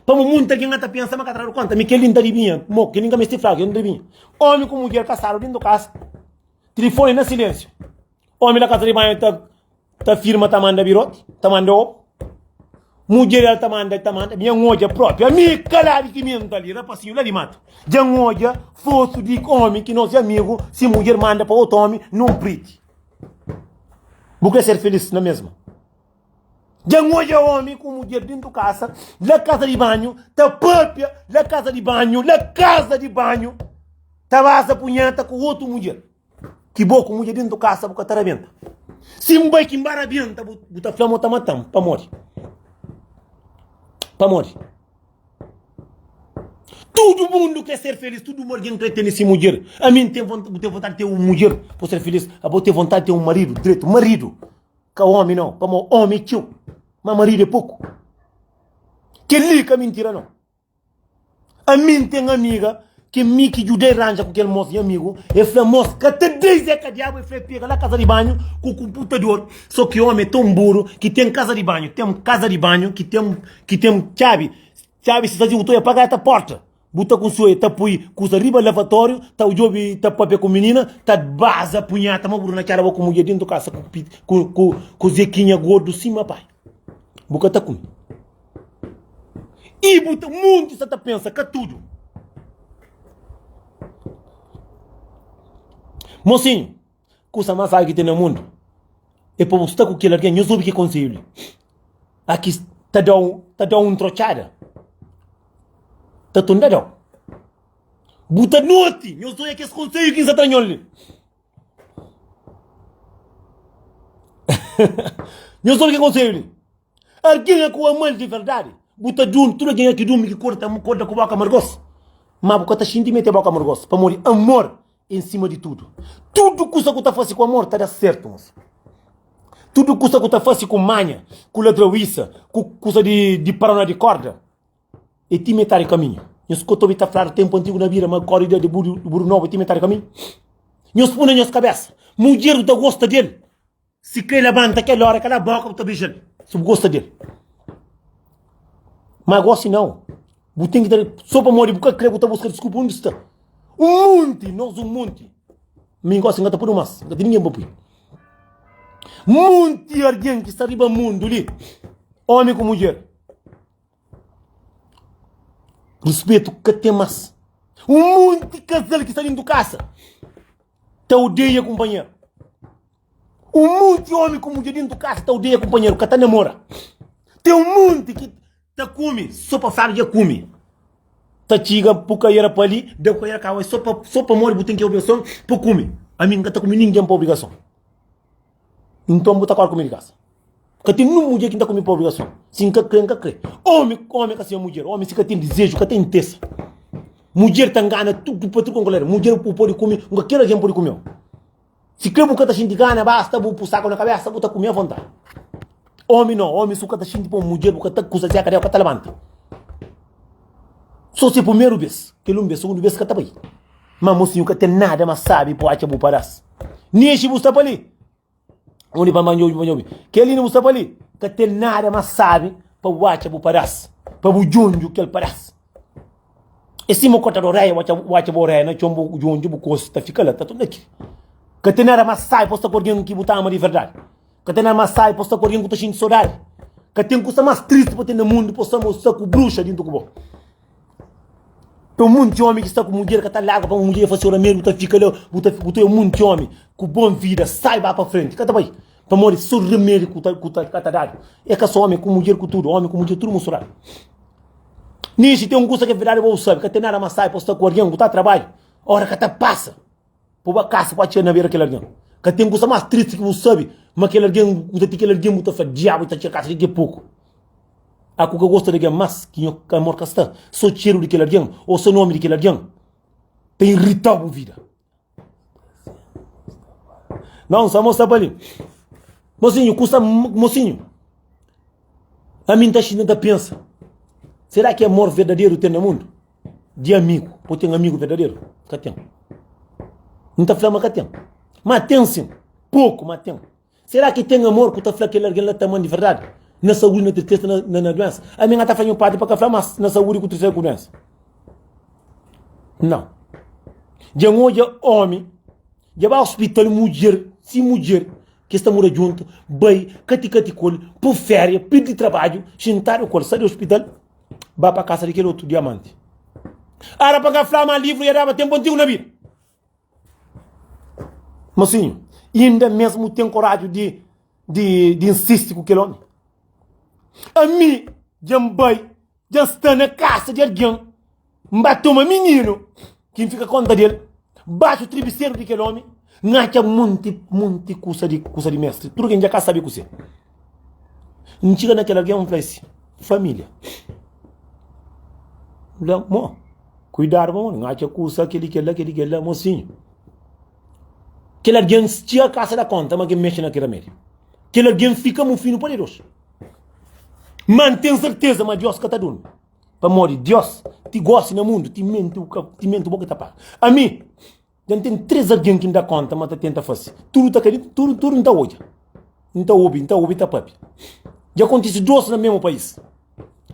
Pamo munta algen ta pensa ma ka ta dadu konta. Mi kel-li N ta dibinha. Mo, kel-li N ka meste fla, kel-li N ta dibinha. Omi ku mudjer kasadu dentu kasa, tilifoni na silensiu. Omi na kasa di banhu ta ta firma ta manda biroti, ta manda obu. Mudjer el ta manda, ta manda. Mi N odja propi. Ami kaladu ki mi N ta li, rapasinhu la di matu. Dja N odja fotu di omi ki nos amigu si mudjer manda pa otu omi nun priti. Bu kre ser felis na mesma? Dja N odja omi ku mudjer dentu kasa, la kaza di banhu, ta papia, la kaza di banhu, la kaza di banhu, ta baza punheta ku otu mudjer. Ki bo ku mudjer dentu kasa bu ka ta rabenta. Si N bai ki N ba rabenta, bu, bu ta fla ma bu ta mata-m. Pamodi? Pamodi? Tudu mundu kre ser felis, tudu algen kre tene si mudjer. Ami N ten vontadi, bu ten vontadi di ten un mudjer pa ser felis, abo ten vontadi di ten un maridu dretu, maridu. Ka omi nau, pamo omi é txeu, ma maridu é poku. Kel-li ka mintira nau. Ami N ten amiga ki mi ki djuda-i ranja ku kel mos nha amigu, el fla mos ka ta deiz é ka diabu, el fla el pega la kaza di banhu ku kunputador, so ki omi é ton buru ki ten kaza di banhu, ten kaza di banhu ki ten ki ten txabi, txabi si sta di bu ta oia paga ta porta. Bu ta kunsoia, ta pui kusa riba lavatóriu, ta djobe, ta papia ku minina, ta baza punheta ma bu na txada bo ku mudjer dentu kasa ku ku ku ku zekinha gordu sima pai. Bu ka ta kume. I bu ta munti sa ta pensa ka tudu. Mosinhu, kusa mas sábi ki ten na mundu é pa bu sta ku kel algen. Nhos obi ki konselhu li. Aki ta da-u ta da-u un trotxada, ta tunda da-u. Bu ta noti, nhos oia kes konselhu ki N sa tra nhos li. Nhos obi ki konselhu li. Algen é ku ama-l di verdadi, bu ta durmi, tudu algen é ki durmi ki korda, korda ku boka margós, ma bu ka ta xinti mete boka margós, pamodi amor Em sima di tudu. Tudu kusa ku ta fasi ku amor ta da sertu, mosi. Tudu kusa ku ta fasi ku manha, ku ladrauisa, ku kusa di, di parona di korda, e ti metadi kaminhu. Nhos ka ta obi ta fladu tenpu antigu na bira ma korida di buru, buru nobu e ti metadi kaminhu? Nhos pui na nhos kabesa, mudjer bu ta gosta del, Si kre labanta kel ora kala boka bu ta beijal si bu gosta del ma gosi nau bu ten ki ta so pamodi bu ka kre bu ta buska diskulpa undi sta un monti nos un monti mi gosi nka ta pudi mas nka ten ningen pa pui. Munti algen ki sta riba mundu li, omi ku mudjer, ruspetu ka ten mas. Un munti kazal ki sta dintu kasa ta odeia kunpanheru. Un munti omi ku mudjer dintu kasa ta odeia kunpanheru, ka ta namora. Ten un munti ki Ta kume so pa fladu dja kume. Ta txiga bu kaiera pa li, da bu kaiera ka so pa so pamodi bu ten ki obrigason pa kume. Ami N ka ta kume ningen pa obrigason. Nton bu ta kore kume di kasa. Ka ten nun mudjer ki N ta kume pa obrigason. Si N ka kre, N ka kre. Omi, omi ka sima mudjer. Omi si ka ten dizeju, ka ten intesa. Mudjer ta ngana tudu pa tudu konkoler. Mudjer bu pode kume, kualker algen pode kumeu. Si kre bu ka ta xinti gana, basta bu pu saku na kabesa, bu ta kume avontadi. Omi no, omi su ka ta xinti pa un mudjer, bu ka ta kusa seka del, ka ta labanta. So si primeru bes, kel un bes, sugundu bes ka ta bai. Ma mosinhu ka ten nada mas sabi pa atxa bu padas. Nixi bu sta pa li. Undi pa manjobi pa manjobi. Kel li bu sta pa li. Ka ten nada mas sabi pa bu atxa bu padas, pa bu djundju kel padas. É sima korta di oreia, bu atxa bu oreia na txon, bu djundju, bu kosi, ta fika la, ta tudu ki. Ka ten nada mas sabi pa sta ku algen ki bu ta ama di verdadi. Ka ten nada mas sabi pa sta ku algen ku ta xinti sodadi. Ka ten kusa mas tristi pa ten na mundu pa sta sta ku bruxa dintu ku bo. Ten un monti omi ki sta ku mudjer ka ta larga pa mudjer fasi ora medu, bu ta fika la, bu ta bu ta un monti omi ku bon vida sai ba pa frenti, ka ta bai. Pamodi so remedi ku ta ku ta ka ta dadu. É ka so omi ku mudjer ku tudu, omi ku mudjer tudu musturadu. Nixi ten un kusa ki é verdadi bo bu sabi, ka ten nada mas sabi pa sta ku algen ku ta trabadju, ora ka ta pasa pa bu ba kasa pa txiga na bera kel algen. Ka ten kusa mas tristi ki bu sabi ma kel algen ku ta ti kel algen bu ta fla diabu ta txiga kasa diki a poku. A ku ka gosta di algen mas ki nho amor ka sta, so txeru di kel algen o so nomi di kel algen ta iritau bu vida. Não, só mostra pa li. Mocinho, custa mocinho. A mim tá xinta ta pensa. Será que amor verdadeiro tem no mundo? De amigo. Pô tem amigo verdadeiro? Ka tem. Não tá fla, mas ka tem. Mas tem sim. Pouco, mas tem. Será ki ten amor ku ta fla kel algen la ta ama-m di verdadi? Na saúdi, na tristesa, na na duensa. Ami N ka ta fla nha padri pa ka fla, mas na saúdi ku tristesa ku duensa. Nau. Dja N odja omi dja ba ospital, mudjer, si mudjer ki es ta mora djuntu, bai kati kati ku el, pur féria, pirdi trabadju, xintadu ku el, sai di ospital, ba pa kasa di kel otu diamanti. Ara pa ka fla ma livru dja daba tenpu antigu na bida. Mosinhu, inda mesmu ten koraju di, di, di insisti ku kel omi? Ami dja N bai, dja N sta na kasa di algen, N ba toma mininu ki N fika konta di el, baxu tribiseru di kel omi, N atxa monti, monti kusa di, kusa di mestri, tudu ken dja ka sabe kuse. N txiga na kel algen, N fla si, família. N fla, mo. Kuidadu pa N atxa kusa keli kela keli kela mosinhu. Kel algen txiga kasa da konta ma ken mexe na ki ramedi. Kel algen fika mufinu pa Deus. Ma N ten serteza ma Dios ka ta durmi. Pamodi Dios ti gosi na mundu timenti timenti bo ki ta paga. Ami Dja N ten 3 algen ki N da konta ma ta tenta fase. Tudu ta kadi, tudu, tudu N ta odja. N ta obi, N ta obi ta papia. Dja kontise dos na mesmu país.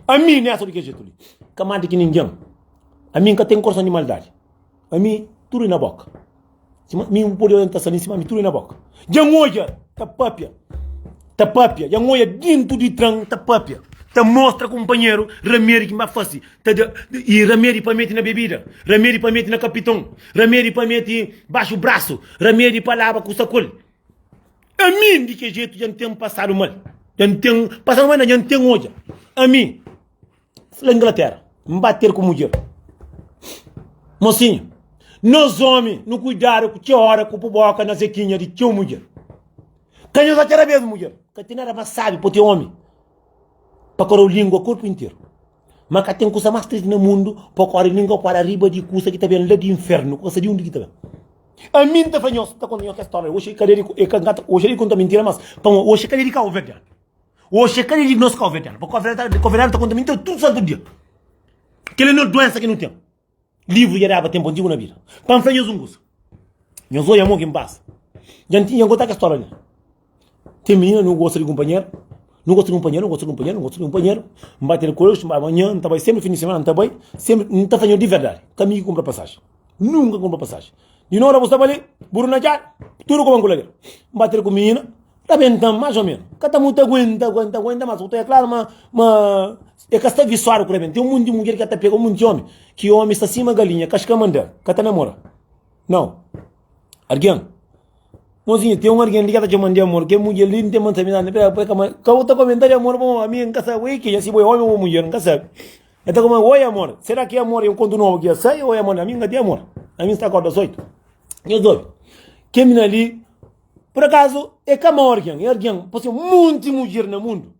Ami nessa di kel jetu li. Ka más di ki ningen. Ami N ka ten korson di maldadi. Ami tudu é na boka. Sima mi bu pode odja N ta sta li sima ami tudu é na boka. Dja N odja ta papia, ta papia. Dja N odja dintu di tran ta papia, ta mostra kunpanheru ramedi ki N ba fase. Ta da i ramedi pa mete na bebida, ramedi pa mete na kapiton, ramedi pa mete baxu brasu, ramedi pa laba kusa ku el. Ami di ke jetu dja N ten pasadu mal, dja N ten pasadu mal, dja N ten odja. Ami la Inglatera, N ba ter ku mudjer. Mosinhu, nos omi nu kuidadu ku txeu ora ku pu boka na zekinha di txeu mudjer. Ka nhos atxa rabes mudjer, ka ten nada mas sabi pa ten omi pa korau lingua korpu interu. Ma ka ten kusa mas tristi na mundu pa kore lingua para riba di kusa ki ta ben la di infernu, ku ka sa di undi ki ta ben. Ami N ta fla nhos, N ta konta nhos kes stória oxi, ka dia di, e ka, N ka ta, oxi é di konta mintira, mas pamodi oxi é ka dia di kauverdianu. Oxi é ka dia di nos kauverdianu, pa kauverdianu ta konta mintira tudu santu dia. Kel é nos duensa ki nu ten. Livru dja daba tenpu antigu na vida. Pa N fla nhos un kusa. Nhos odja mo ki N pasa. Dja N tinha, N konta kes stória li. Ten minina nu gosta di kunpanheru, nu gosta di kunpanheru, nu gosta di kunpanheru, nu gosta di kunpanheru. N ba ter ku el, amanha N ta bai senpri fin di semana N ta bai, senpri N ta fla nhos di verdadi, ka mi ki kunpra pasaji. Nunka N kunpra pasaji. Di nora bu sta pa li, buru na djadu, tudu koba N kula del. N ba ter ku minina. Rabenta-m más ô ménus. Ka ta mutu aguenta, aguenta, aguenta, mas bu ta odja klaru ma ma e ka sta visuadu ku rabenta. Ten un monti mudjer ki ka ta pega un monti ómi, ki ómi sta sima galinha, kaska manda, ka ta namora. Nau. Algen, mozinhu, ten un algen li ki ta txoma-m di amor, kel mudjer li N ten ma N sabe nada, ka bu ta komenta di amor pamodi ami N ka sabe oi kenha, si bo é ómi ô bo é mudjer, N ka sabe. El ta kuma, oi amor, será ki amor é un kontu nobu ki ya sai ô é amor? Ami N ka ten amor, ami N sta korda soitu. Nhos obi, kel minina li, Por akazu, é ka mau algen, é algen, pode ser monti mudjer na mundu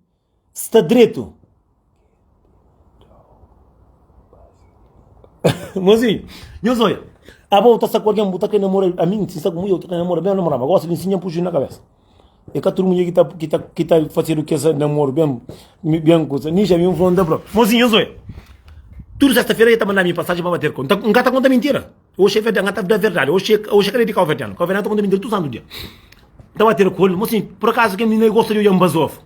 sta dretu. Mozinhu, nhos odja, abo bu ta sta ku algen, bu ta kre namora, ami si N sta ku mudjer, bu ta kre namora, ben namora, ma gosi li N sinha N puxu na kabesa. É ka tudu mudjer ki ta, ki ta, ki ta fasedu kes namoru ben, ben kusa. Ninxa ami N fronta propi. Mozinhu, nhos odja, tudu sesta-fera el ta manda mi pasajen pa bater ku. N ka ta konta mintira. Oxi é verdadi, N ta da verdadi. Oxi é, oxi é ka di kauverdianu. Kauverdianu ta konta mintira tudu santu dia. N ta batera ku el, mosinhu, por akazu kel minina gosta di odja-m bazofu?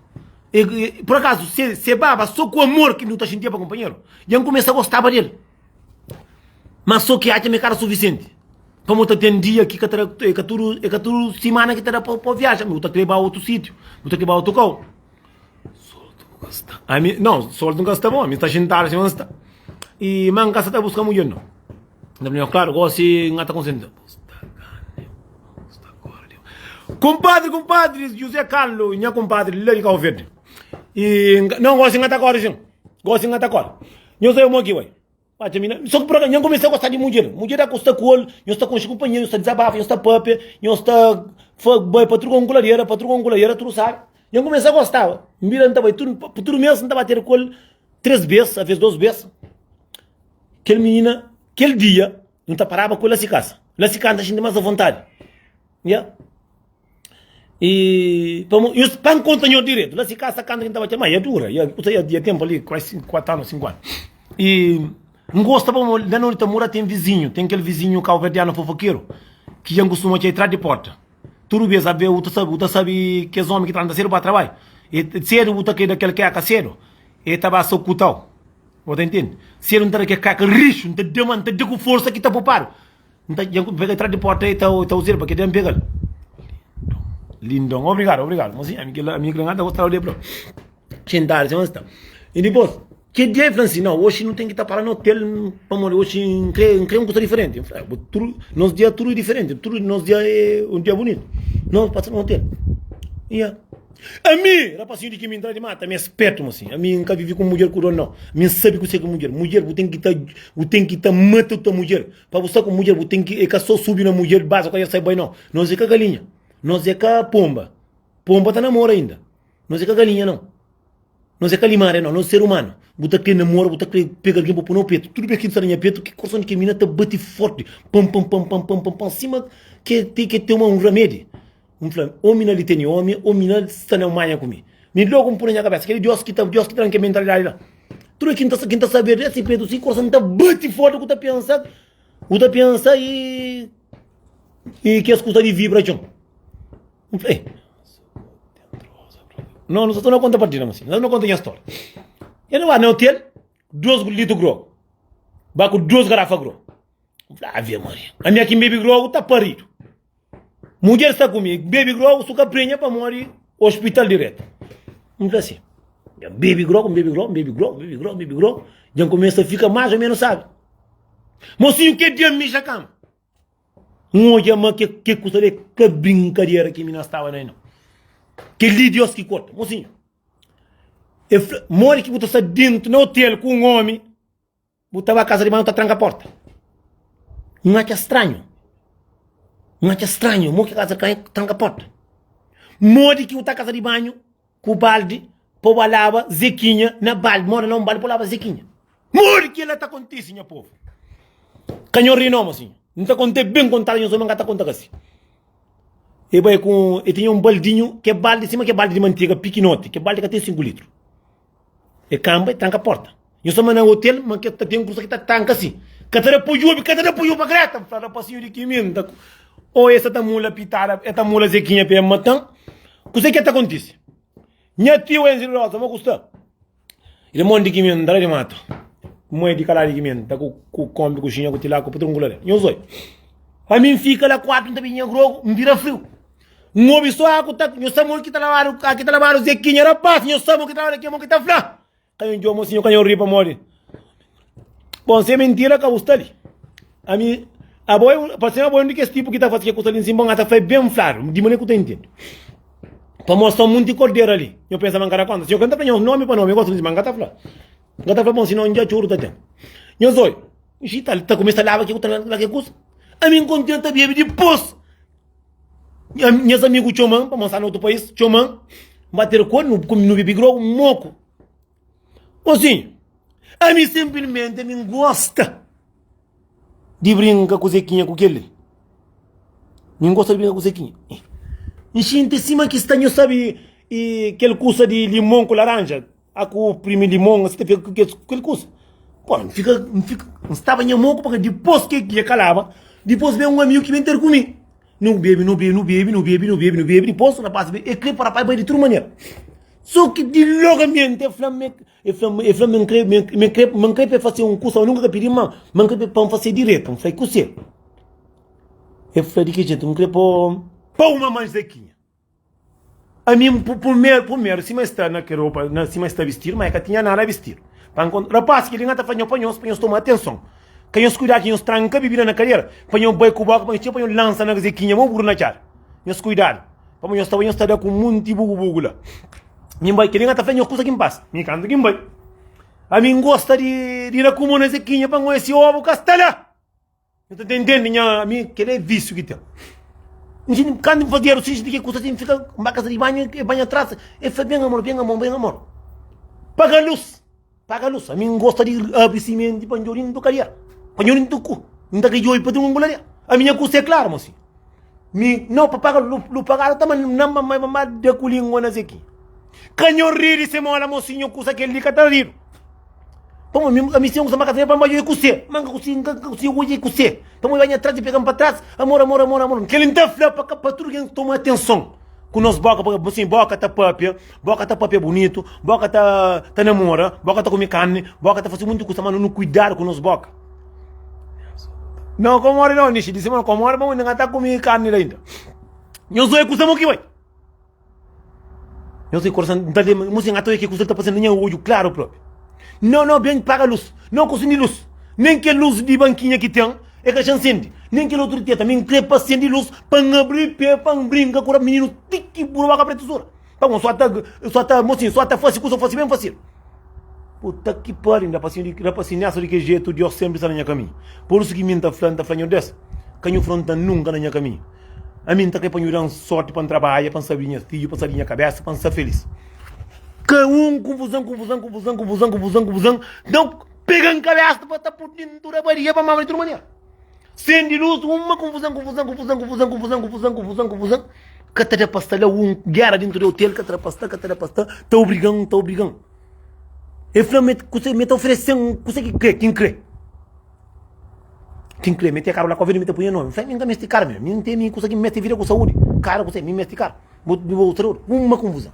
E, e, por akazu, se, se baba so ku amor ki nu ta xintia pa kunpanheru, dja N kumesa gostaba del. Ma so ki atxa ma é ka era sufisienti. Pamodi ta ten dia ki ka ta da, é ka tudu, é ka tudu simana ki ta da pa, pa viaja. Bu ta kre ba otu sítiu, bu ta kre ba otu kau. Soltu bu ka sta. Ami, não, soltu nka sta bom, ami sta xintadu sima nsta. E ma nka sa ta buska mudjer não. Na minha claro, gosi nga ta konsentra. Kumpadri, kumpadri, José Carlos, nha kumpadri la di Cabo Verde. E não, gosi nga ta kore sim. Gosi nga ta kore. Nho sai mo ki bai. Ba txa mina, so ki por acaso, nha kumesa gosta di mudjer. Mudjer da ku sta ku el, nho sta konxe kumpanheru, nho sta dizabafa, nho sta papia, nho sta fa bai pa truka un kuladera, pa truka un kuladera, tudu sabi. Nha kumesa gostaba. N bira N ta bai tudu, tudu mes N ta ba ter ku el 3 bes, aves 2 bes. Kel minina, kel dia, N ta paraba ku el la si kasa. La si kasa N ta xinti mas avontadi. Ya. E pamo, nhos, pa N konta nhos diretu, la si kasa kantu ki N ta ba txeu, ma ia dura, ia, kusa ia, ia tenpu ali, kuasi 4 anu, 5 anu. E N gosta pamo la na undi ta mora ten vizinhu, ten kel vizinhu kauverdianu fofokeru, ki dja N kustuma txeu tras di porta. Tudu bes, abe, u ta sabe, u ta sabe kes omi ki ta lanta sedu pa trabalhu, e sedu bu ta kre da kel keka sedu, e ta ba sokutau. Bo ta intende? Sedu N ta da kel keka rixu, N ta da ma N ta da ku forsa ki ta popadu. N ta dja N pega tras di porta e ta ta uzel pa ke dja N pegal. Lindon, obrigadu, obrigadu. Mosinha, ami kila, ami kila N ta gostaba di fla. Xintadu si mas ta. E dipos, ke dia e fla si, nau, oxi nu ten ki ta para na otel pamodi oxi N kre, N kre un kusa diferenti. N fla, bo tudu, nos dia tudu é diferenti, tudu nos dia é un dia bunitu. No pasa na otel. Ia. Ami, rapasinhu di ki mi ntra di mata, ami é spertu, mosinha. Ami N ka vivi ku mudjer ku don, nau. Mi N sabi kuse ki mudjer. Mudjer, bu ten ki ta, bu ten ki ta mata ta mudjer. Pa bu sta ku mudjer bu ten ki e ka so subi na mudjer baza ku el sai bai no. Nos e ka galinha. Nos e ka pomba. Pomba ta namora inda. Nos e ka galinha no. Nos e ka limaria no. Nos e ser humano. Bu ta kre namora, bu ta kre pega algin pa pui na bu petu. Tudu bes ki N sta na nha petu, ki korson di kel mina ta bati forti. Pam pam pam pam pam pam pam sima ke ke ten un ramedi. N fla, o mina li tene omi, o mina sta na manha ku mi. Mi logu N pui na nha kabesa, kel-li Dios ki ta, Dios ki tra-m kel mentalidadi la. Tudu ki N ta, ki N ta sabe di si petu si korson ta bati forti ku ta pensa, ku ta pensa i, i kes kusa di vibra txon. N fla, ei, no, no sta na konta partida, mosinhu, no sta na konta nha storia. E no ba na otel, dos litru grogu, ba ku dos garafa grogu. N fla, Ave Maria, ami aki N bebe grogu ta paridu. Mudjer sta ku mi, bebe grogu, su ka prenha pamodi hospital diretu. N fla si, dja bebe grogu, N bebe grogu, N bebe grogu, N bebe grogu, N bebe grogu, dja N kumesa fika más o ménus sabi. Mosinhu, ke dia N mixa kama, N odja ma ke ke kusa li é ka brinkadera ki mi na staba na el nau. Kel-li Dios ki korta. Mosinhu, el fla, modi ki bu ta sta dentu na otel ku un omi? Bu ta ba kaza di banhu ta tranka porta. N atxa stranhu. N atxa stranhu mo ki kaza tranka porta. Modi ki bu ta kaza di banhu ku baldi pa bu laba zekinha na baldi, moda na un baldi pa bu laba zekinha. Modi ki ela ta kontisi nha povu? Ka nho ri no, mosinhu. N ta konta ben kontadu nhos omi, N ka ta konta kasi. E bai ku, e tinha un baldinhu, ke baldi sima ke baldi di mantega pikinoti, ke baldi ka ten 5 litru. E kanba e tranka porta. Nho sta ma na hotel, ma ke ta ten kusa ki ta tranka si. Ka ta da pa djobe, ka ta da pa djobe pa Greta. N fla rapasinhu di ki mi N ta O e sa ta mula pitada, e ta mula zekinha pa e matan. Kuse ke ta kontise? Nha tiu Enzi Rosa, mo ku sta? Irmon di ki mi N ta la di matu. Mãe di kala di ki mi N ta ku ku kombi, ku xinha, ku tilaku, pa tudu ku la. Nho zoi. Ami N fika la kuartu N ta binha grogu, N bira friu. N obi so aku ta Nho sa mon ki ta labadu Aki ta labadu Zequinha Rapaz nho sa mon ki ta labadu Ki mon ki ta fla Ka nho djobe mosinho ka nho ri pamodi Bon se é mentira ka bu sta li Ami abo é un Parse-m abo é un di kes tipu ki ta fase ke kusa li nsin Bon ata fla é ben fladu di manera ku ta intende Pamodi sta un munti kordera li Nho pensa ma N ka da konta Si nho ka N ta fla nho nomi pa nomi N gosta di ma N ka ta fla N ka ta fla bon sinon dja txuru ta ten Nho zoi Nxi ta ta kumesa laba ke ku ta laba ke kusa Ami N kontinua ta bebe dipôs Nhas amigu txoma-m pamodi N sta na otu país Txoma-m N ba ter ku el nu kume nu bebe grogu moku Mosinhu ami sinplismenti ami N gosta di brinka ku Zequinha ku kel-li Mi N gosta di brinka ku Zequinha N xinti sima ki sta nhu sabe kel kusa di limon ku laranja A ku primi limon asi ta fika ku kel kusa. Pô, N fika, N fika, N staba nha moku paka dipôs ke ki kalaba, dipôs ben un amigu ki ben ter ku mi. Nu bebe, nu bebe, nu bebe, nu bebe, nu bebe, nu bebe, dipôs rapaz ben, e kre pa rapaz bai di tudu manera. So ki di logamenti e fla-m, e fla-m, e fla-m ma N kre, ma N kre, ma N kre pa e fase un kusa, ma nunka ka pidi-m, ma N kre pa N fase diretu. N fla, e kuse? E fla, di ki jetu? N kre pa, pa uma manzekinha. Ami N purmeru, purmeru, sima es sta na kel ropa, na sima es sta bistidu, ma e ka tinha nada bistidu. Pa N konta, rapaz, kel-li N ta fla nho pa nhos, pa nhos toma atenson. Ka nhos kuidadu ki nhos tranka bibida na kadera, pa nho bai ku boka, pa nhos txega pa nho lansa na zekinha mo buru na txada. Nhos kuidadu, pamodi nhos ta bai nhos ta da ku munti bugu-bugu la. Mi N bai, kel-li N ta fla nho kusa ki N pasa. Mi kantu ki N bai, ami N gosta di di da ku mo na zekinha pa N oja si obu ka sta la. Nhu ta ntende nha ami kel é vísiu ki ten. Nxinti kantu N fazedu si di ke kusa si N fika N ba kasa di banhu e banha tras e fla ben amor ben amor ben amor paga lus paga lus ami N gosta di abri simenti pa N djobi dintu kadia pa N djobi dintu ku N ta ka djobi pa dun ngularia ami nha kusa é klaru mosi mi no pa paga lu lu pagadu ta ma na ma ma ma da ku lingua na zeki ka nho ri di se mola mosi nho kusa kel li ka ta ridu. Pamodi mi, ami si N usa ma ka pa ma e kuse, ma N ka konsigi, N ka konsigi odja e kuse. Pamodi bai nha tras e pega-m pa tras, amor, amor, amor, amor. Kel-li N ta fla pa ka, pa tudu algen toma atenson ku nos boka, pa sin boka ta papia, boka ta papia bunitu, boka ta ta namora, boka ta kume karni, boka ta fase monti kusa, ma nu kuidadu ku nos boka. Nau ka mori nau, Nixi disi ma ka mori pamodi N ka ta kume karni la inda. Nhos oi kusa mo ki bai. Nhos tem coração, n ta lembra, mocinho, ata ke kusa ta passando na nha odju claro propi. Não, não, bem paga luz, não consumi luz. Nem kel luz di banquinha ki tem, é ka xa sende. Nem kel outro di teta, mi n kre pa sende luz, pa n abri pé, pa n brinca ku menino ti ki burba ka preto sura. Pa bom, só ta, só ta, mocinho, só ta fasi kusa, fasi bem fasil. Puta ki pariu, rapasinho di, rapasinho nessa di ke jeito, Deus sempre sta na nha caminho. Por isso ki mi n ta fla, n ta fla Nhor Deus, ka nhu fronta nunca na nha caminho. Ami N ta kre pa nhu da-m sorti pa N trabadja, pa N sabe di nhas fidju, pa N sabe di nha kabésa, pa N sta felís. Ka un kunfuzan, kunfuzan, kunfuzan, kunfuzan, kunfuzan, kunfuzan, nau pega-m kabésa pa ta pudi N tudu abadia pa mama di tudu manera. Sendi lus, uma kunfuzan, kunfuzan, kunfuzan, kunfuzan, kunfuzan, kunfuzan, kunfuzan, kunfuzan, ka ta da pa sta la un géra dintu di otel, ka ta da pa sta, ka ta da pa sta, ta obriga-m, ta obriga-m. El fla-m, ma kuse, ma el ta oferese-m kuse ki kre, ki N kre. Ki N kre, mete karu la kove di mi ta pui nha nomi. N fla, mi N ka meste karu mi. Mi N ten mi kusa ki N meste vida ku saúdi. Karu ku se, mi N meste karu. Bo bo ta dodu. Uma konfuzon.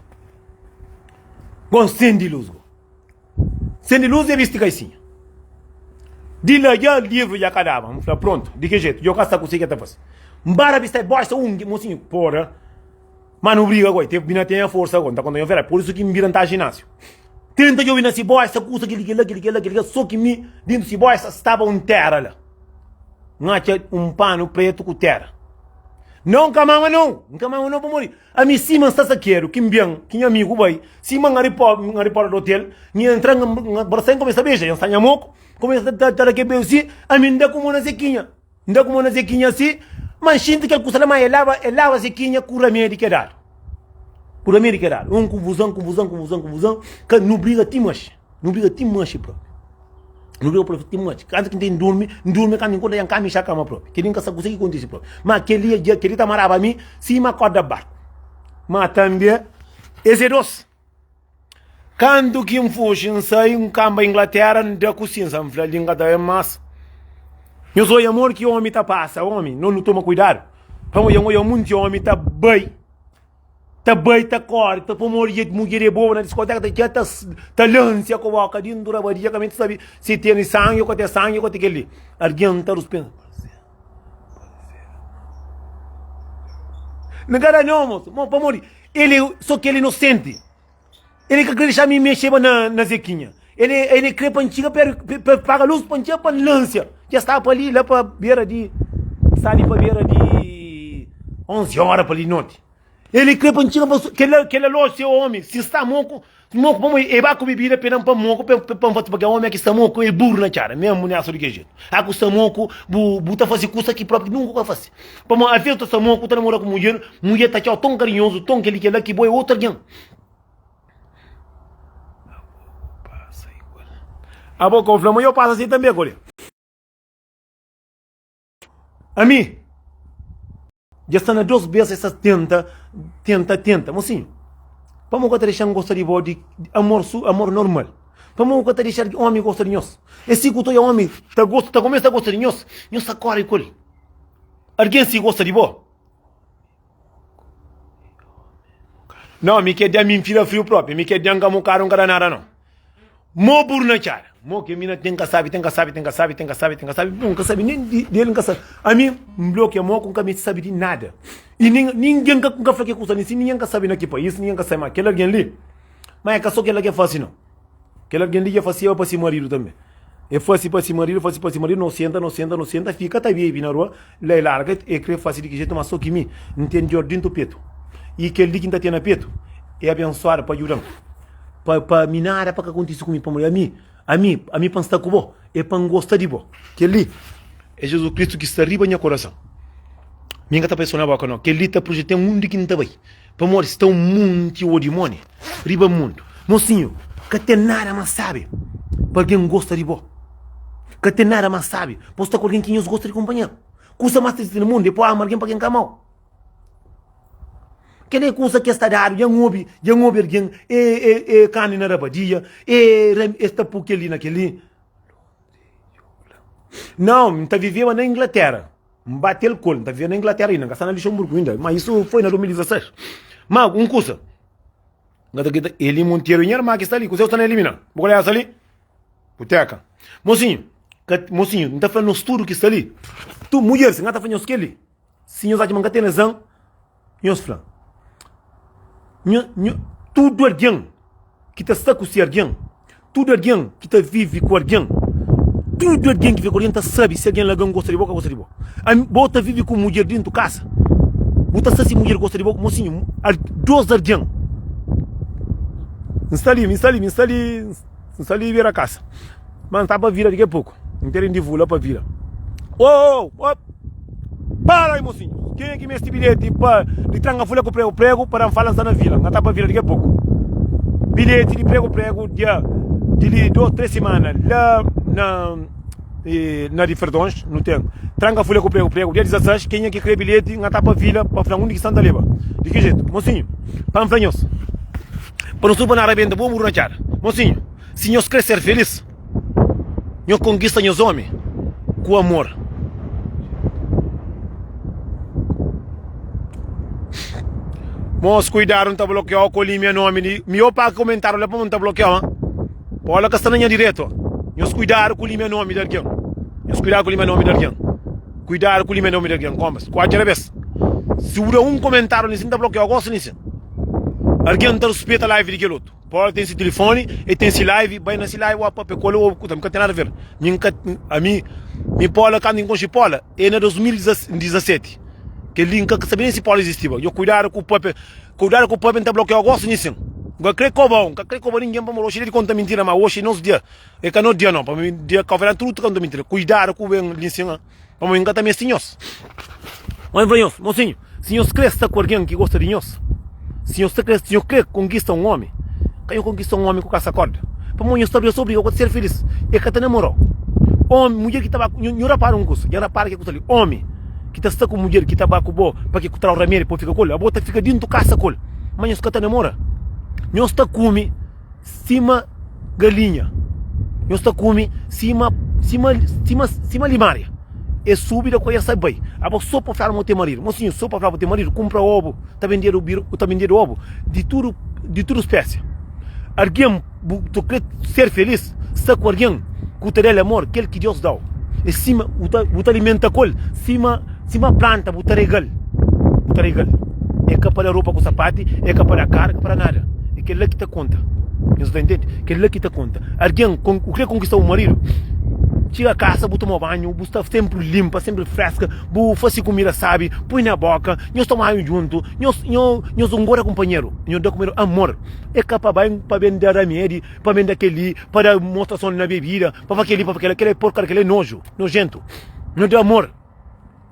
Gon sendi lus go. Sendi lus e bisti kaisinha. Di la dja livru dja ka daba. N fla, prontu, di ki jetu? Dja ka sta kuse ki ta fase. N bara bista e bosta un mosinhu. Pora. Ma nu briga goi, te bina tenha forsa goi, nta konta nho verdadi, por isu ki N bira nta ginasiu. Tenta djobi na si bosta kusa kili kila kili kila kili kila, so ki mi dintu si bosta staba un tera la. N atxa un panu pretu ku tera. Nau N ka mama nau, N ka mama nau pamodi ami sima N sta sakedu ki N ben, ki nha amigu bai, sima N ari N ari porta di otel, N entra N brasa N kumesa beja, N sta nha moku, kumesa ta da ke beju si, ami N da ku mo na sekinha. N da ku mo na Zekinha si, ma N xinti kel kusa la ma e laba, e laba Zekinha ku ramedi ke dadu. Ku ramedi ke dadu. Un kunfuzan, kunfuzan, kunfuzan, kunfuzan, ka nu briga ti manxi. Nu briga ti manxi propi. Nu briga propi ti manxi. Kantu ki N ten durmi, N durmi kantu N konta ya N ka mixa kama propi. Keli N ka sa kuse ki kontisi propi. Ma keli e dia, keli ta maraba mi sima korda barku. Ma tanbe es e dos. Kantu ki N fuxi, N sai, N kanba Inglatéra, N da ku sinsa, N fla, li N ka ta ben más. Nhos odja amor ki ómi ta pasa, ómi, nos nu toma kuidadu. Pamodi N odja munti ómi ta bai, ta bai, ta kóre, ta pamodi dja mudjer é boba na diskotéka, ta txia ta, ta lansia ku bóka dintu rabadia, ka meste sabe si tene sangi ô ka ten sangi ô ka ten kel-li. Algen ta ruspensa. N ka da nau mosu, mo pamodi el é so ki el é inosenti. El ka kre dexa mi mexeba na na Zequinha. El el kre pa N txiga per pa paga lus pa N txiga pa N lansia. Dja staba pa li la pa bera di sta li pa bera di 11 ora pa li di noti. El kre pa N txiga pa kel kel loji se omi si sta moku moku pamodi e ba ku bibida pe dan pa moku pa pa N fasi pa kel omi ki sta moku e buru na txada mesmu nessa di kel jetu. A ku sta moku bu bu ta fasi kusa ki propi nunka bu ka fasi. Pamodi alves bu ta sta moku bu ta namora ku mudjer, mudjer ta txau ton karinhozu ton kel li kel la ki bo e otu algen. Abo ka fla ma yo pasa si tambe kole. Ami dja sta na dos bes esta tenta tenta tenta mosinhu pamo ka ta dexa-m gosta di bo di amor su amor normal pamo ka ta dexa omi gosta di nhos e si ku ta oja omi ta gosta ta kumesa ta gosta di nhos nhos ta kore ku el algen si gosta di bo. Não, mi ke dia mi fira frio propi, mi ke dia nka mukadu nka da nada não. Mo buru na txada, mo ke mina ten ka sabi, ten ka sabi, ten ka sabi, ten ka sabi, ten ka sabi, nka sabi nem di dele nka sabi. Ami nblokia mo ku nka mesti sabi di nada. I nin ninguém ka nka fla ke kusa li si ninguém ka sabi na ki pais, ninguém ka sabi ma kel algen li, ma é ka so kela ke fasi não. Kel algen li dja fasiba pa si maridu tanbe. E fasi pa si maridu, fasi pa si maridu, no senta, no senta, no senta, fika ta bebe na rua, la e larga, e kre fasi di ki jetu, ma so ki mi, N ten dor dintu petu. I kel li ki N ta ten na petu, e abensuadu pa djuda-m, pa, pa mi nada pa ka kontise ku mi, pamodi ami, ami, ami pa N sta ku bo, e pa N gosta di bo. Kel li e Jezus Kristu ki sta riba nha korason. Mi N ka ta pai so na boka, nau. Kel li ta projeta-m undi ki N ta bai. Pamodi sta un munti ô dimóni riba mundu. Mosinhu, ka ten nada más sábi pa algen gosta di bo. Ka ten nada más sábi pa bu sta ku algen ki nhos gosta di kunpanheru. Kusa más tristi na mundu é pa bu ama algen pa ken ka ama-u. Kel-li é kusa ki es ta dadu. Dja N obi, dja N obi algen, é, é, é karni na rabadia, é, es ta pô kel-li na kel-li. Nau, N ta viveba na Inglatéra. N bate el ku el, N ta vive na Inglatéra inda, N ka sta na Luxemburgu inda, ma isu foi na 2016. Ma un kusa, N ka ta kridita, Eli Monteiro nha irma ki sta li, kuzê bu sta na elimina? Bu ka sta li? Buteka. Mosinhu, ka, mosinhu, N ta fla nos tudu ki sta li, tu, mudjeris, N ka ta fla nhos kel-li. Si nhos atxa ma N ka ten razan, nhos fla. Nho, nho, tudu algen ki ta sta ku se algen, tudu algen ki ta vive ku algen, tudu algen ki vive ku algen ta sabe si algen algen gosta di bo o ka gosta di bo. Ami, bo ta vive ku mudjer dentu kasa, bu ta sabe si mudjer gosta di bo. Mosinhu, al, dos algen. N sta li, N sta li, N sta li, N sta li bira kasa. Ma N sta pa vira diki a poku. N ten di vula pa vira. Oh, oh, para aí mocinho. Kenha ki meste bilhete pa di tranga fulha ku prego prego pa dan fala N sta na vila. N ta pa vira diki a poku. Bilhete di prego prego dia di li 2, 3 semana la na na di Ferdons nu ten tranga fulha ku prego prego dia 16. Kenha ki kre bilhete N ta pa vila pa fla undi ki sta N ta leba. Di ki jetu mocinho pa N fla nhos pa nu suba na rabenta bo muru na txada. Mocinho si nhos kre ser felis. Nhos konkista nhos omi ku amor. Mos kuidadu nta blokiau ku limia nomi di mi o paga komentariu la pamo nta blokiau ha Paula ka sta na nha diretu nhos kuidadu ku limia nomi di algen nhos kuidadu ku limia nomi di algen kuidadu ku limia nomi di algen konbas ku atxa bes si bu da un komentariu li si nta blokiau gosi li si algen ta ruspeta live di kel otu. Paula ten si tilifoni, e ten si live, bai na si live wa papia ku el o kuta, mi ka ten nada ver. Mi nka, ami, mi Paula kantu N konxi Paula e na 2017, kel li N ka sabi nen si Paula izistiba. Nho kuidadu ku papia, kuidadu ku papia N ta blokiau gosi nin sin. N ka kre kobau, N ka kre koba ningen pamodi oxi é dia di konta mintira, ma oxi é nos dia, e ka no dia no, pamodi dia kauverdianu tudu ta konta mintira. Kuidadu ku ben li sin. Pamodi N ka ta meste nhos. Má N fla nhos, mosinhu, si nhos krê sta ku algen ki gosta di nhos, si nhos ta krê, si nhos krê konkista un ómi, ka nhos konkista un ómi ku kasa kórda. Pamodi nhos ta obriga, so obriga, ku ta ser filís, el ka ta namora-u. Ómi, mudjer ki ta ba ku, nho rapara un kusa, dja rapara ke kusa li, ómi ki ta sta ku mudjer ki ta ba ku bo pa ke ku tra-u ramedi pa bu fika ku el, abo ta fika dintu kasa ku el, má nhos ka ta namora. Nhos ta kume. Sima galinha Nhos ta kume sima sima sima sima limária E subi da koia sai bai Abo so pa fla ma bu ten maridu Mosinhu so pa fla bu ten maridu Kunpra obu ta bendedu bir ta bendedu obu di tudu di tudu spésia Algen bu tu kre ser felis sta ku algen ku ta da-l amor kel ki Deus da-u É sima bu ta bu ta alimenta ku el sima sima planta bu ta rega-l bu ta rega-l. É ka pa da ropa ku sapati, é ka pa da kara, é ka pa da nada. É kel-la ki ta konta. Nhos ta intende? Kel-la ki ta konta. Algen ku krê konkista bu maridu, txiga kasa, bu toma banhu, bu sta sénpri linpa, sénpri freska, bu fase kumida sábi, pui na bóka, nhos toma banhu djuntu, nhos nhos ngoda kunpanheru, nhos da kunpanheru amor. É ka pa bai pa ben da ramedi, pa ben da kel-li, pa da mostrason na bebida, pa fa kel-li, pa fa kel-la. Kel-la é porkaria, kel-la é noju, nojentu. Nhos da amor.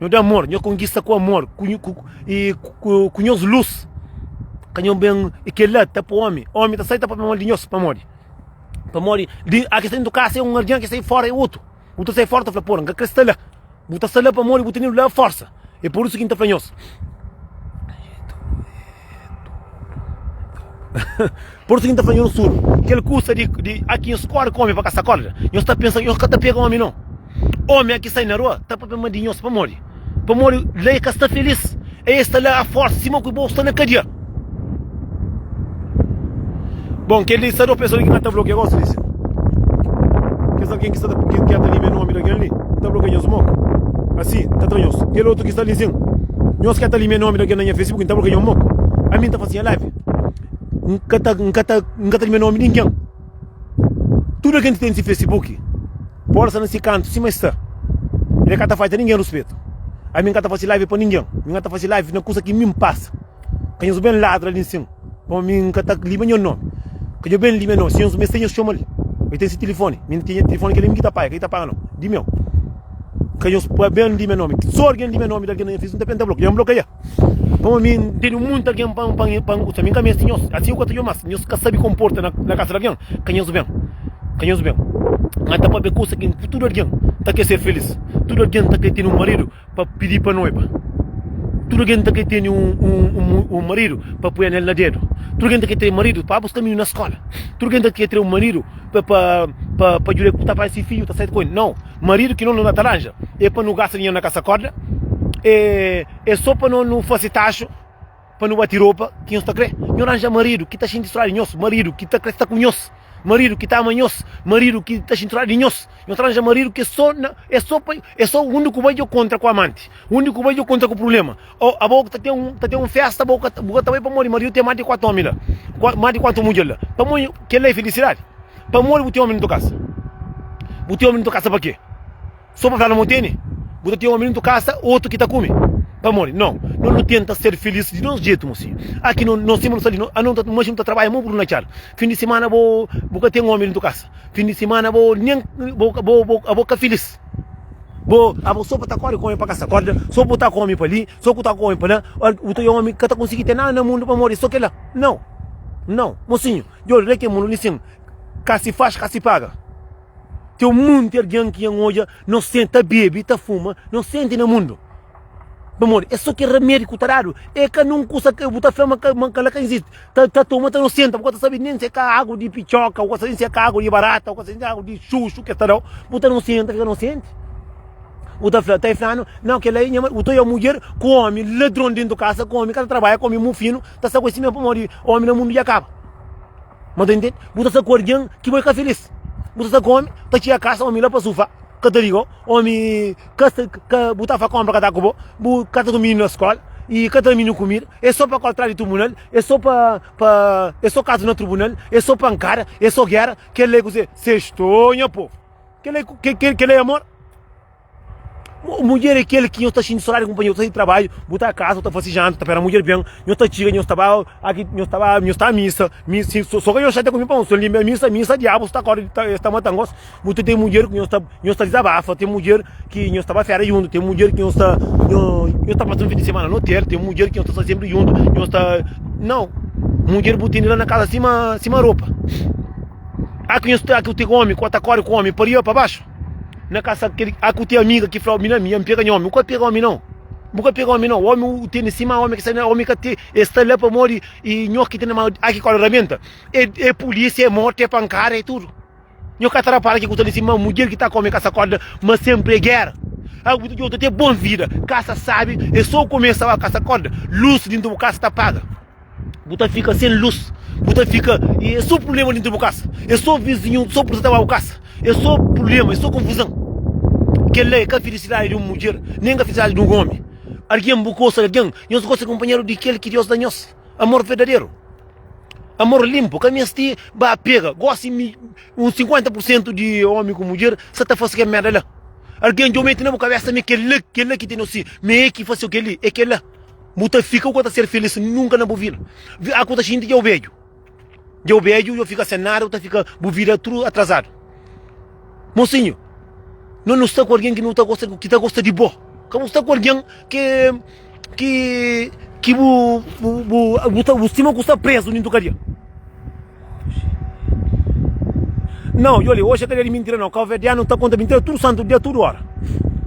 Nho da amor, nho konkista ku amor, ku ku i ku ku nhos lus. Ka nho ben i kel-la ta pô ómi, ómi ta sai ta papia mal di nhos. Pamodi? Pamodi di a ki sta dentu kasa é un algen, ki sai fora é otu. Bu ta sai fora ta fla, Pô, N ka kre sta la. Bu ta sta la pamodi bu tene la forsa. É pur isu ki N ta fla nhos. Pur isu ki N ta fla nhos tudu, kel kusa di di a ki nhos kóre ku ómi pa ka sta kórda, nhos ta pensa nhos ka ta pega ómi, nau. Omi a ki sai na rua ta papia ma di nhos pamodi? Pamodi la e ka sta felis, e sta la a forsa sima ku bo sta na kadia. Bon, kel li sta do pesoa li ki ka ta blokia gosi li sin. Kes algen ki sta ta ki ta limia nomi di algen li, N ta blokia nhos moku. Asi, N ta tra nhos. Kel otu ki sta li sin, nhos ki ta limia nomi di algen na nha Facebook, N ta blokia nhos moku. Ami N ta fasi nha live, N ka ta N ka ta N ka ta limia nomi di ningen. Tudu algen ki ten si Facebook pode sta na si kantu sima es sta. El ka ta falta ningen ruspetu. Ami N ka ta fasi live pa ningen. Mi N ka ta fasi live na kusa ki mi N pasa. Ka nhos ben ladra li nsin, pamodi mi N ka ta lima nha nomi. Ka nhos ben lima nha nomi. Si nhos meste nhos txoma-l. El ten si tilifoni. Mi N ten nha tilifoni kel-li mi ki ta paga, ka ki ta paga nau. Di meu. Ka nhos ben lima nha nomi. So algen lima nomi di algen na nha Facebook N ta ben ta blokia. Dja N blokia. Pamodi mi N tene monti algen pa N usa. Mi N ka meste nhos. Asi N ka ta djobe mas. Nhos ka sabe konporta na kasa di algen. Ka nhos ben. Ka nhos ben. N ta papia kusa ki tudu algen ta kre ser filis. Tudu algen ta kre tene un maridu pa pidi pa noiba. Tudu algen ta kre tene un maridu pa poi anel na dedu. Tudu algen ta kre tene maridu pa buska mininu na skola. Tudu algen ta kre tene un maridu pa djuda ku ta fasi fidju ta sai ku el. Nau. Maridu ki no na ta ranja é pa nu gasta dinheru na kasa korda, é é so pa no nu fase taxu pa nu bati ropa ki nhos ta kre. Nho ranja maridu ki ta xinti sodadi di nhos, maridu ki ta kre sta ku nhos, maridu ki ta ama nhos, maridu ki ta xinti sodadi di nhos. Nho ta ranja maridu ki é so na é so pa é so undi ku bai djo kontra ku amanti, undi ku bai djo kontra ku prublema. O abo ta ten un ta ten un festa bo ka bu ka ta bai pamodi maridu ten más di 4 omi la, más di 4 mudjer la. Pamodi kel-la é filisidadi? Pamodi bu ten omi na tu kasa? Bu ten omi na tu kasa pa ke? So pa fla na mo tene? Bu ta ten omi na tu kasa otu ki ta kume? Pamodi? Nau, no nu tenta ser filis di nos jetu, mosinhu. Aki no no sima no sta li, no ano ta manxi no ta trabadja mo buru na txada. Fin di simana bo bu ka ten omi na tu kasa. Fin di simana bo nen bo bo bo abo ka filis. Bo abo so pa ta kore ku omi pa kasa korda, so bu ta ku omi pa li, so ku ta ku omi pa la, bu ta omi ka ta konsigi ten nada na mundu pamodi so kila. Nau, nau, mosinhu. Djobe la ke mundu li sin ka si faz ka si paga. Ten un monti algen ki N odja nosenti ta bebe ta fuma nosenti na mundu. Pamodi é so kel ramedi ku ta dadu é ka nun kusa ke bu ta fla ma ka ma kala ka izisti. Ta ta toma ta nosenta bu ka ta sabe nen si é ka agu di pitxoka bu ka sabe nen si é ka agu di barata bu ka sabe nen si é agu di xuxu ke ta dau. Bu ta nosenta fika nosenti. Bu ta fla ta e flanu nau kela é nha bu ta oia mudjer ku omi ladron dentu kasa ku omi ka ta trabadja ku omi mufinu ta sta ku si mesmu pamodi omi na mundu dja kaba. Ma ta intende? Bu ta sta ku algen ki bo é ka filis. Bu ta sta ku omi, ta txiga kasa, omi la pa sufa, ka ta liga-u, omi ka sta, ka, bu ta fa konpra ka ta ku bo, bu ka ta ku mininu na skola, i ka ta da mininu kumida, é so pa kol tras di tribunal, é so pa, pa, é so kazu na tribunal, é so pankada, é so gera, kel-la é kuzê? Sextou, nha povu. Kel-la é, kel, kel-la é amor? Mudjer é kel ki nhos ta xinti sodadi kunpanheru, ta sai di trabadju, bu ta kasa, bu ta fase janta, ta pera mudjer ben, nhos ta txiga, nhos ta ba aki, nhos ta ba, nhos ta misa, mi si so ka nhos xatia ku mi pa un linbra misa, misa diabu sta kori ta es ta matan gos, bu ta ten mudjer ki nhos ta nhos ta dizabafa, ten mudjer ki nhos ta ba fera juntu, ten mudjer ki nhos ta nhos ta pasa un fin di semana na otel, ten mudjer ki nhos ta sta sempri juntu, nhos ta nau, mudjer bu tene la na kasa sima sima ropa, aki nhos ta aki bu ten omi ku ta kori ku omi pa riba pa baxu. Na kasa kel a ku te amiga ki fla mi na mi, N pega nha omi. Bu ka pega omi nau. Bu ka pega omi nau. Omi u tene sima omi ki sta na omi ka te e sta la pamodi i nho ki tene ma a ki kola rabenta. E e pulisia, e morti, e pankada, e tudu. Nho ka ta rapara ki ku ta li sima mudjer ki ta kome kasa korda ma senpri e gera. A bu ta te bon vida, kasa sabi, e so kumesa ba kasa korda, lus dintu bu kasa ta paga. Bu ta fika sen lus, bu ta fika e so prublema dintu bu kasa, e so vizinhu, so pulisia ta ba bu kasa, e so prublema, e so konfuzan. Kel-la é ka filisidadi di un mudjer, nen ka filisidadi di un omi. Algen bu gosta di algen, nhos gosta di kunpanheru di kel ki Deus da nhos. Amor verdaderu, amor linpu, ka meste ba pega. Gosi mi un 50 pur sentu di omi ku mudjer sa ta fase kel merda la. Algen dja mete na bu kabesa ma é kel-la, kel-la ki ten si, ma é ki fase kel-li, é kel-la. Bu ta fika, bu ka ta ser filis nunka na bu vida. A ku ta xinti dja bu bedju. Dja bu bedju, dja bu fika sen nada, bu ta fika bu vida tudu atrazadu. Mosinhu, no nu sta ku algen ki nu ta gosta, ki ta gosta di bo. Ka bu sta ku algen ki ki ki bu bu bu bu ta bu stima ku sta prezu dintu kadia. Não, olha, hoje é cadeia de mentira não. Cabo-verdiano tá conta mentira tudo santo dia, tudo hora.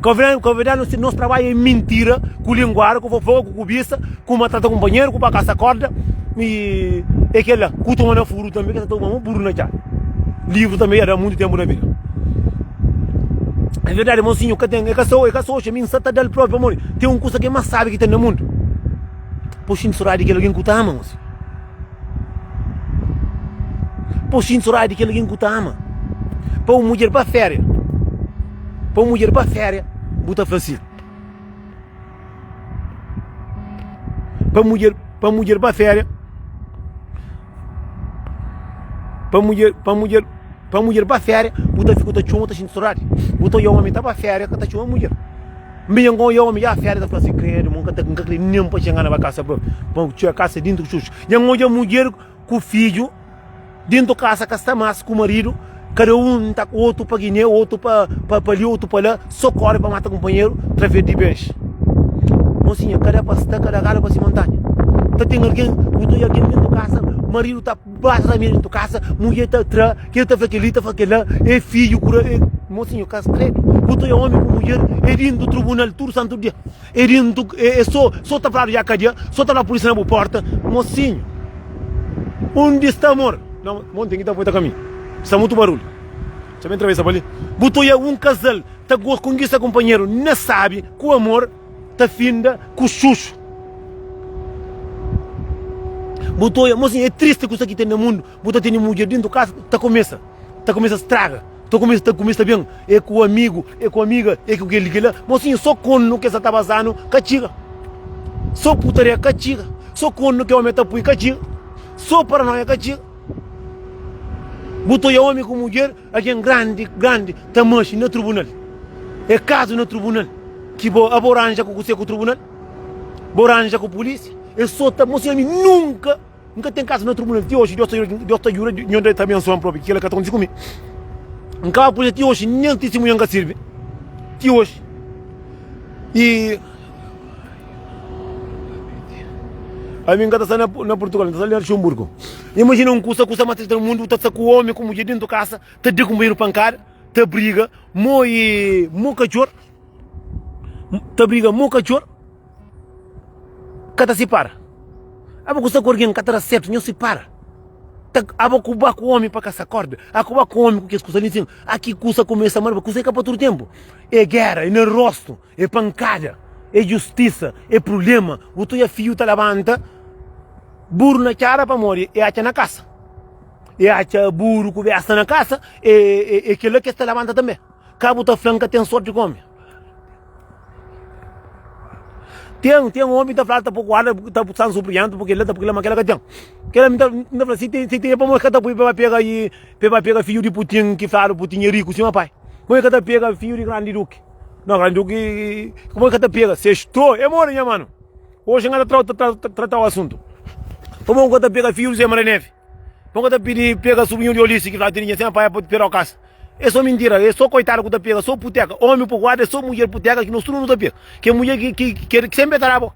Cabo-verdiano, Cabo-verdiano, nosso trabalho é mentira, com linguara, com fofoca, com cobiça, com maltrata companheiro, com caça corda e é aquela, com toma na furo também, que tá toma burro na já. Livro também era muito tempo na vida. É verdade, mocinho, que tem, é que só, é que só, hoje, mim só tá dando próprio amor. Tem um coisa que mais sabe que tem no mundo. Poxa, insurado que alguém que tá ama, mocinho. Pa bu xinti sodadi di kel algen ki bu ta ama. Pa un mudjer ba féria, pa un mudjer ba féria, bu ta fla si. Pa mudjer, pa mudjer ba féria, pa mudjer, pa mudjer, pa mudjer ba féria, bu ta fika ta txoma, ta xinti sodadi. Bu ta odja omi ta ba féria, ka ta txoma mudjer. Mi dja N konxe omi dja fera ta fla si kredu ma N ka ta N ka kre nen pa txega na ba kasa pa pa txega kasa dintu ku xuxu. Dja N odja mudjer ku fidju dintu kasa ka sta mas ku maridu kada un ta otu pa Guiné otu pa pa pa li otu pa la so kore pa mata kunpanheru traves di bens. Mosinha kada pa sta kada gadu pa si montanha. Ta ten algen bu ta odja algen dintu kasa maridu ta Basta ta mira tu kasa, mudjer ta tra, kel ta fla keli, ta fla kela, é fidju kura, é mosinhu kas kredu. Bu ta oia omi ku mudjer é dintu trubunal tudu santu dia, é dintu é so so ta fladu ya kadia, so ta fla pulisia na bu porta, mosinhu undi sta amor? Não, mon ten ki ta poi ta kaminhu, sta mutu barulhu, xa ben travesa pa li. Bu ta oia un kazal ta konkista kunpanheru na sabi ku amor. ta finda ku xuxu. Bu ta oia, mosinha, é triste kusa ki ten na mundu. Bu ta tene mudjer dentu kasa, ta kumesa, ta kumesa straga, ta kumesa, ta kumesa ben, é ku amigu, é ku amiga, é ku kel-li, kel-la. Mosinha, so kornu ke sa ta baza-nu ka txiga. So putaria ka txiga. So kornu ke omi ta pui ka txiga. So paranoia ka txiga. Bu ta oia omi ku mudjer. Algen grandi, grandi ta manxi na trubunal. É kazu na trubunal ki bo abo ranja ku kuse ku trubunal? Bo ranja ku pulisia? É so ta mosi ami nunka N ka ten kazu na trubunal ti oxi. Deus ta juda, Deus ta juda, Nho ta abensoan propi ki kila ka ta kontisi ku mi. N ka ba pulisia ti oxi, nen tistimunha N ka sirbi ti oxi. I Ami N ka ta sta na na Purtugal, N ta sta li na Luxemburgo. Imajina un kusa, kusa más triste na mundu, bu ta sta ku omi ku mudjer dentu kasa, ta da kunpanheru pankada, ta briga, mo i mo katxor, ta briga mo katxor, ka ta sipara. Abo ku sta ku algen ka ta da sertu, nhos sipara. Ta abo ku ba ku omi pa kasa korda, abo ku ba ku omi ku kes kusa li nsin, aki kusa kumesa mal, kusa i ka pa tudu tempu. É gera, é na rostu. É pankada, é djustisa, é prulema. Bu ta odja fidju ta labanta buru na txada pamodi e atxa na kasa. E atxa buru ku besta na kasa, é kila ki es ta labanta tanbe. Ka bu ta fla N ka ten sorti ku omi. Ten, ten omi ta fla ta poi guarda, ta sta nsuprientu pur kila, ta pur kila, ma kila ka ten. Kila mi ta fla si ten, si ten é pamodi ka ta pui pa ba pega pa ba pega fidju di Putin ki fladu Putin é riku sima pai. Pamodi ka ta pega fidju di grandi duki. Não, grande duque, como é que tá pega? Sextou, é mole, nha mano. Hoje nada tra, tra, tra, tratar o assunto. Como que tá pega filho de Zé Maria Neve? Como que tá pedir pega sobrinho de Ulisses que lá tinha sem pai para pegar o casa? É só mentira, é só coitado que tá pega, só puteca. Homem por guarda, é só mulher puteca que nós tudo não tá pega. Que mulher que, que, que, que sempre tá lá,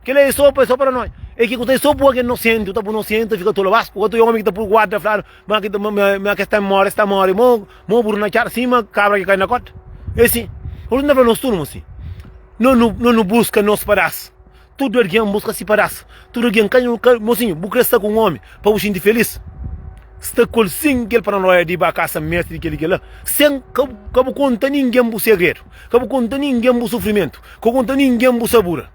Kel-la é sô pa, sô para nós. É ki kusa é sô bu algen nosenti, bu ta bu nosenti, ta fika tolu. Bas, otu omi ki ta pui guarda fladu ma ki ta, ma, ma kes ta more, es ta more mo, mo buru na txada, sima kabra ki kai na kota. É si. Por isu N ta fla nos tudu, mo si. No nu, no nu buska nos padas. Tudu algen buska si padas. Tudu algen ka, ka, mosinhu, bu kre sta ku un omi pa bu xinti felis? Sta ku el sin kel paranoia di ba kasa mestri di kel-li, kel-la. Sen, ka, ka bu konta ningen bu segredu. Ka bu konta ningen bu sufrimentu. Ka bu konta ningen bu sabura.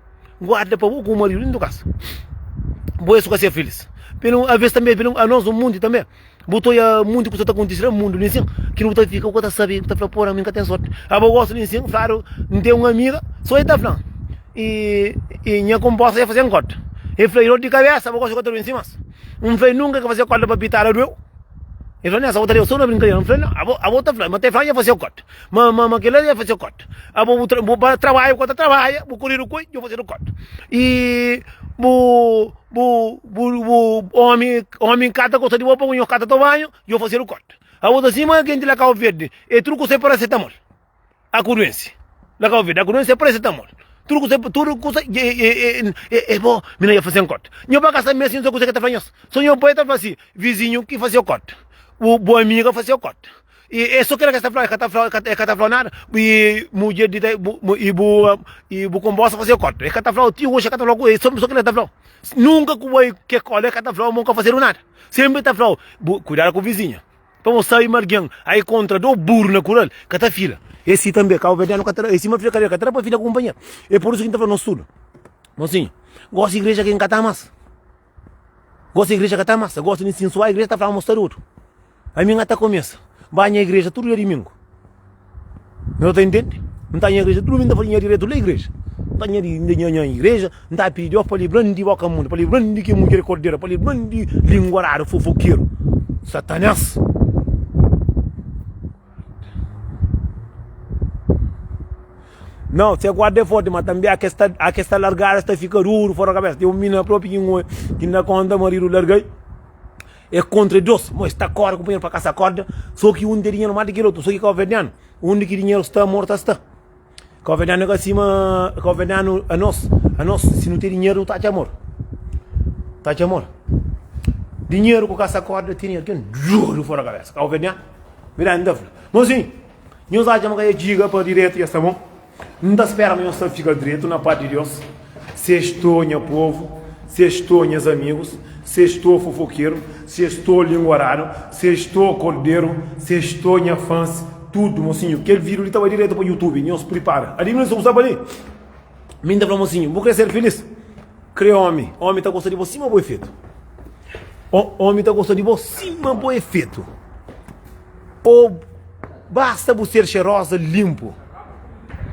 Guarda pa bo ku maridu dentu kasa. Bo es ka ser filis. Pelu aves tanbe, pelu anos un munti tanbe. Bu ta oia munti kusa ta kontisi na mundu li nsin, ki nu ta fika bu ka ta sabi, bu ta fla, pora, mi ka ten sorti. Abo gosi li nsin, fladu, N ten un amiga, so e ta flan. I i nha konposta dja faze-m kóta. El fla, I dor di kabésa, bo gosi ka ta duense más. N fla, I nunka el ka faze kóta pa pitada dueu? El fla, Nessa, bo ta da-u so na brinkadera. N fla, Nau, abo, abo ta fla ma ta fla dja faze-u kóta. Ma, ma, ma kel-la dja faze-u kóta. Abo bu tra, bu ba trabadja, bu ka ta trabadja, bu koredu ku el, dja fazedu kóta. I bu, bu, bu, bu omi, omi ka ta gosta di bo pabia nho ka ta toma banhu, dja fazedu kóta. Abo ta sima kenti la Kau Verdi, e tudu kusa é parasetamol. A ku duense na Kau Verdi, a ku duense é parasetamol. Tudu kusa, tudu kusa e, e, e, e, e bo, mi na ia fazen kota. Nho ba kasa mesi, nho sa kusa ke ta fla nhos. So nho bai ta fla si, vizinhu ki fazeu kota, bu, bu amiga fazeu kota. E, e so kila ke sta fla, e ka ta fla, e ka ta flau nada. E mudjer di ta, bu, e bu, e bu konbosa fazeu kota. E ka ta flau ti oxi, e ka ta flau, e so, so kila ke ta flau. Nunka ku bai ke kola, e ka ta flau, mo ka fazedu nada. Sempri ta flau, bu, kuidadu ku vizinha. Pamo sabe ma algen ai kontra do buru na kural ka ta fila. E si tanbe kauverdianu ka ta da, e sima fila kadera ka ta da pa fila ku kunpanheru. E pur isu ki N ta fla nos tudu, Mosinhu, gosi igreja ki N ka ta mas. Gosi igreja ka ta mas. Gosi di nsinsuá igreja ta fla ma sta dodu. Ami N ka ta kumesa ba nha igreja tudu dia dimingu. Nhos ta intende? N ta nha igreja, tudu mi N ta faze nha diretu la igreja. N ta nha nha nha igreja, N ta pidi Deus pa libra-m di boka mundu, pa libra-m di ki mudjer kordera, pa libra-m di linguaradu fofokeru, Satanás. Não, se guarda é forte, mas também há que sta, há que sta largada, sta fica duro fora da cabeça. Tem um menina próprio que não, que não conta marido larguei. É kontra Deus, mo es ta kore kunpanheru pa kasa korda, so ki un ten dinheru más di kel otu, so ki kauverdianu, undi ki dinheru sta, amor ta sta. Kauverdianu é ka sima kauverdianu anos, anos si nu ten dinheru nu ta atxa amor, ta atxa amor. Dinheru ku kasa korda tene algen dodu fora kabesa, kauverdianu, verdadi N ta fla. Mosinhu, nhos atxa ma ka e txiga pa diretu i es sta bon? N ta spera ma nhos ta fika dretu na pas di Deus. Sextou nha povu, sextou nhas amigus, sextou fofokeru, sextou linguaradu, sextou korderu, sextou nha fãs, tudu mosinhu. Kel vídiu li ta bai diretu pa YouTube, nhos pripara. Adivina si bu sta pa li? Mi N ta fla mosinhu, bu kre ser filis? Kre omi, omi ta gosta di bo sima bo é fetu. Omi ta gosta di bo sima bo é fetu. Ô basta bu ser xeroza linpu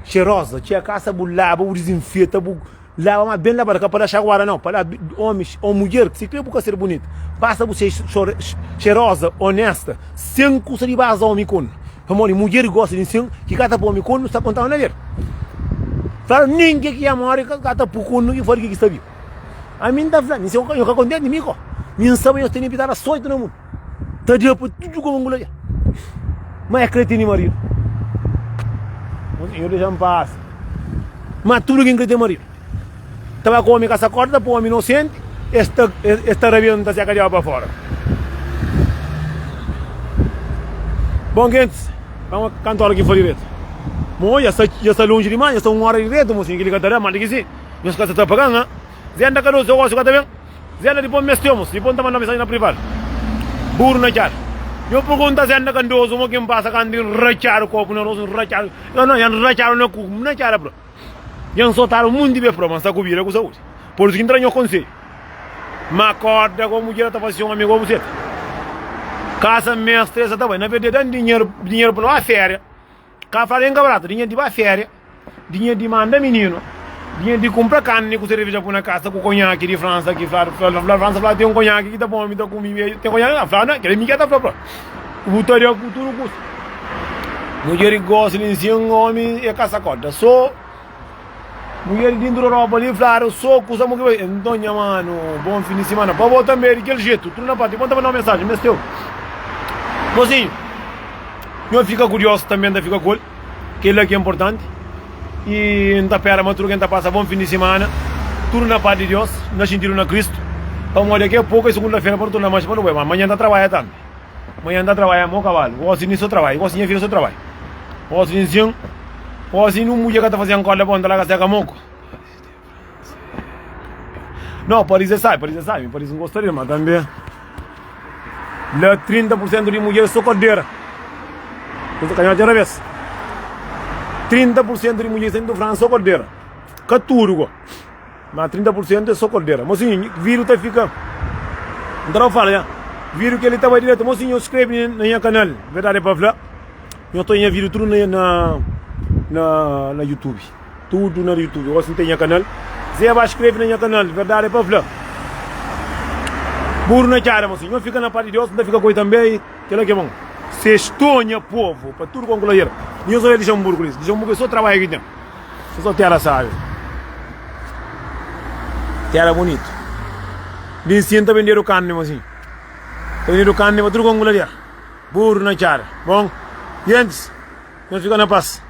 Xeroza txia kasa bu laba bu dizinfeta bu laba ma ben labadu ka pa da xaguara nau pa laba omi ô mudjer si kre bu ka ser bunitu basta bu ser xeroza onesta sen kusa di baza omi konu pamodi mudjer gosta di nsin ki ka ta poi omi konu sta kontadu na dedu fla ningen ki ya mori ka ta pui konu ki fora ki ki sta bibu ami nta fla mi si nho ka kontenti mi ko mi nsa ma nhos tene pitada soitu na mundu. Ta da pa tudu ku mangula dja. Ma e kre tene maridu. Nho dexa-m pasa. Ma tudu kin kre ten maridu. Ta ba ku omi kasa korda, ta poi omi inosenti, es ta es ta rabenta se kadiaba pa fora. Bon gentis, vamos kantu ora ki foi diretu? Mo dja sta dja sta lonji dimas, dja sta un ora diretu, mosinhu, kili ka ta da, ma di ki si nhos ka sa ta paga-m, ha? Zé nda ka dosi, gosi ka ta ben. Zé dipô meste omus, dipô N ta manda mensaji na privadu. Buru na txada. Nho pergunta Zé nda kandozu mo ki N pasa kantu N ratxadu kopu na rostu, N ratxadu, no, no, N ratxadu na ku, na txada bro. Dja N sotadu munti be bro, ma N sta ku vida ku saúdi. Pur isu ki N tra nho konsedju. Ma korda ku mudjer ta fase omi ku bu seta. Kasa mestre sa ta bai. Na verdadi, da-m dinheru, dinheru pa no ba feria. Ka fla nen ka baratu, dinheru di ba feria. Dinheru di manda mininu, dinheru di kunpra karni ku serveja pui na kasa ku konhaki di Fransa ki fladu fla Fransa fla ten un konhaki ki ta poi omi ta kumi ten konhaki na fla na kel mi ka ta fla bu ta da ku tudu kusa. Mudjer di gosi li nsin omi e kasa koda so mudjer di dintu Europa li fladu so kusa mu ki bai nton nha manu bon fin di simana pa bo tanbe di kel jetu tudu na parti bon ta mandau mensajen mesteu mosinhu nho fika ku Dios tanbe nta fika ku el. Kel-la ki é inportanti. I N ta pera ma tudu ken ta pasa bon fin di simana, tudu na pas di Deus, na xintidu na Kristu. Pamodi daki a poku é sugunda-fera pa nu torna manxe pa nu bai. Ma manhan N ta trabadja tanbe. Manhan N ta trabadja mo kabalu. Gosi ni so trabadja. Gosi nha vida so trabadja. Gosi ni nsin. Gosi ni un mudjer ka ta faze-m korda bon, N ta larga seka moku. Não, Paris é sabe, Paris é sabe, Paris não gostaria, mas também lá 30% de mulheres só cordeira. Canhota outra vez. 30% de mulheres dentro do França só cordeira. Ka tudo, go. Mas 30% é só cordeira. Mocinho, vídeo tá fica. Então eu falo, já. Vídeo que ele tava direto, mocinho, inscreve na minha canal. Verdade é para falar. Eu tô em vídeo tudo na, na, na, na YouTube. Tudu na YouTube. Gosi N ten nha kanal. Zé ba skrebe na nha kanal. Verdadi é pa fla. Buru na txada, mosinhu. Nho fika na pas di Deus, N ta fika ku el tanbe. I kela ki é bon. Sextou nha povu, pa tudu konkulajera. Nho sô é Lixanburgu li. Lixanburgu é sô trabadju ki ten. É sô tera sábi. Tera bunitu. Li nsin ta bendedu karni, mosinhu. Ta bendedu karni pa tudu konkulajera. Buru na txada. Bon, gentis, nho fika na pas.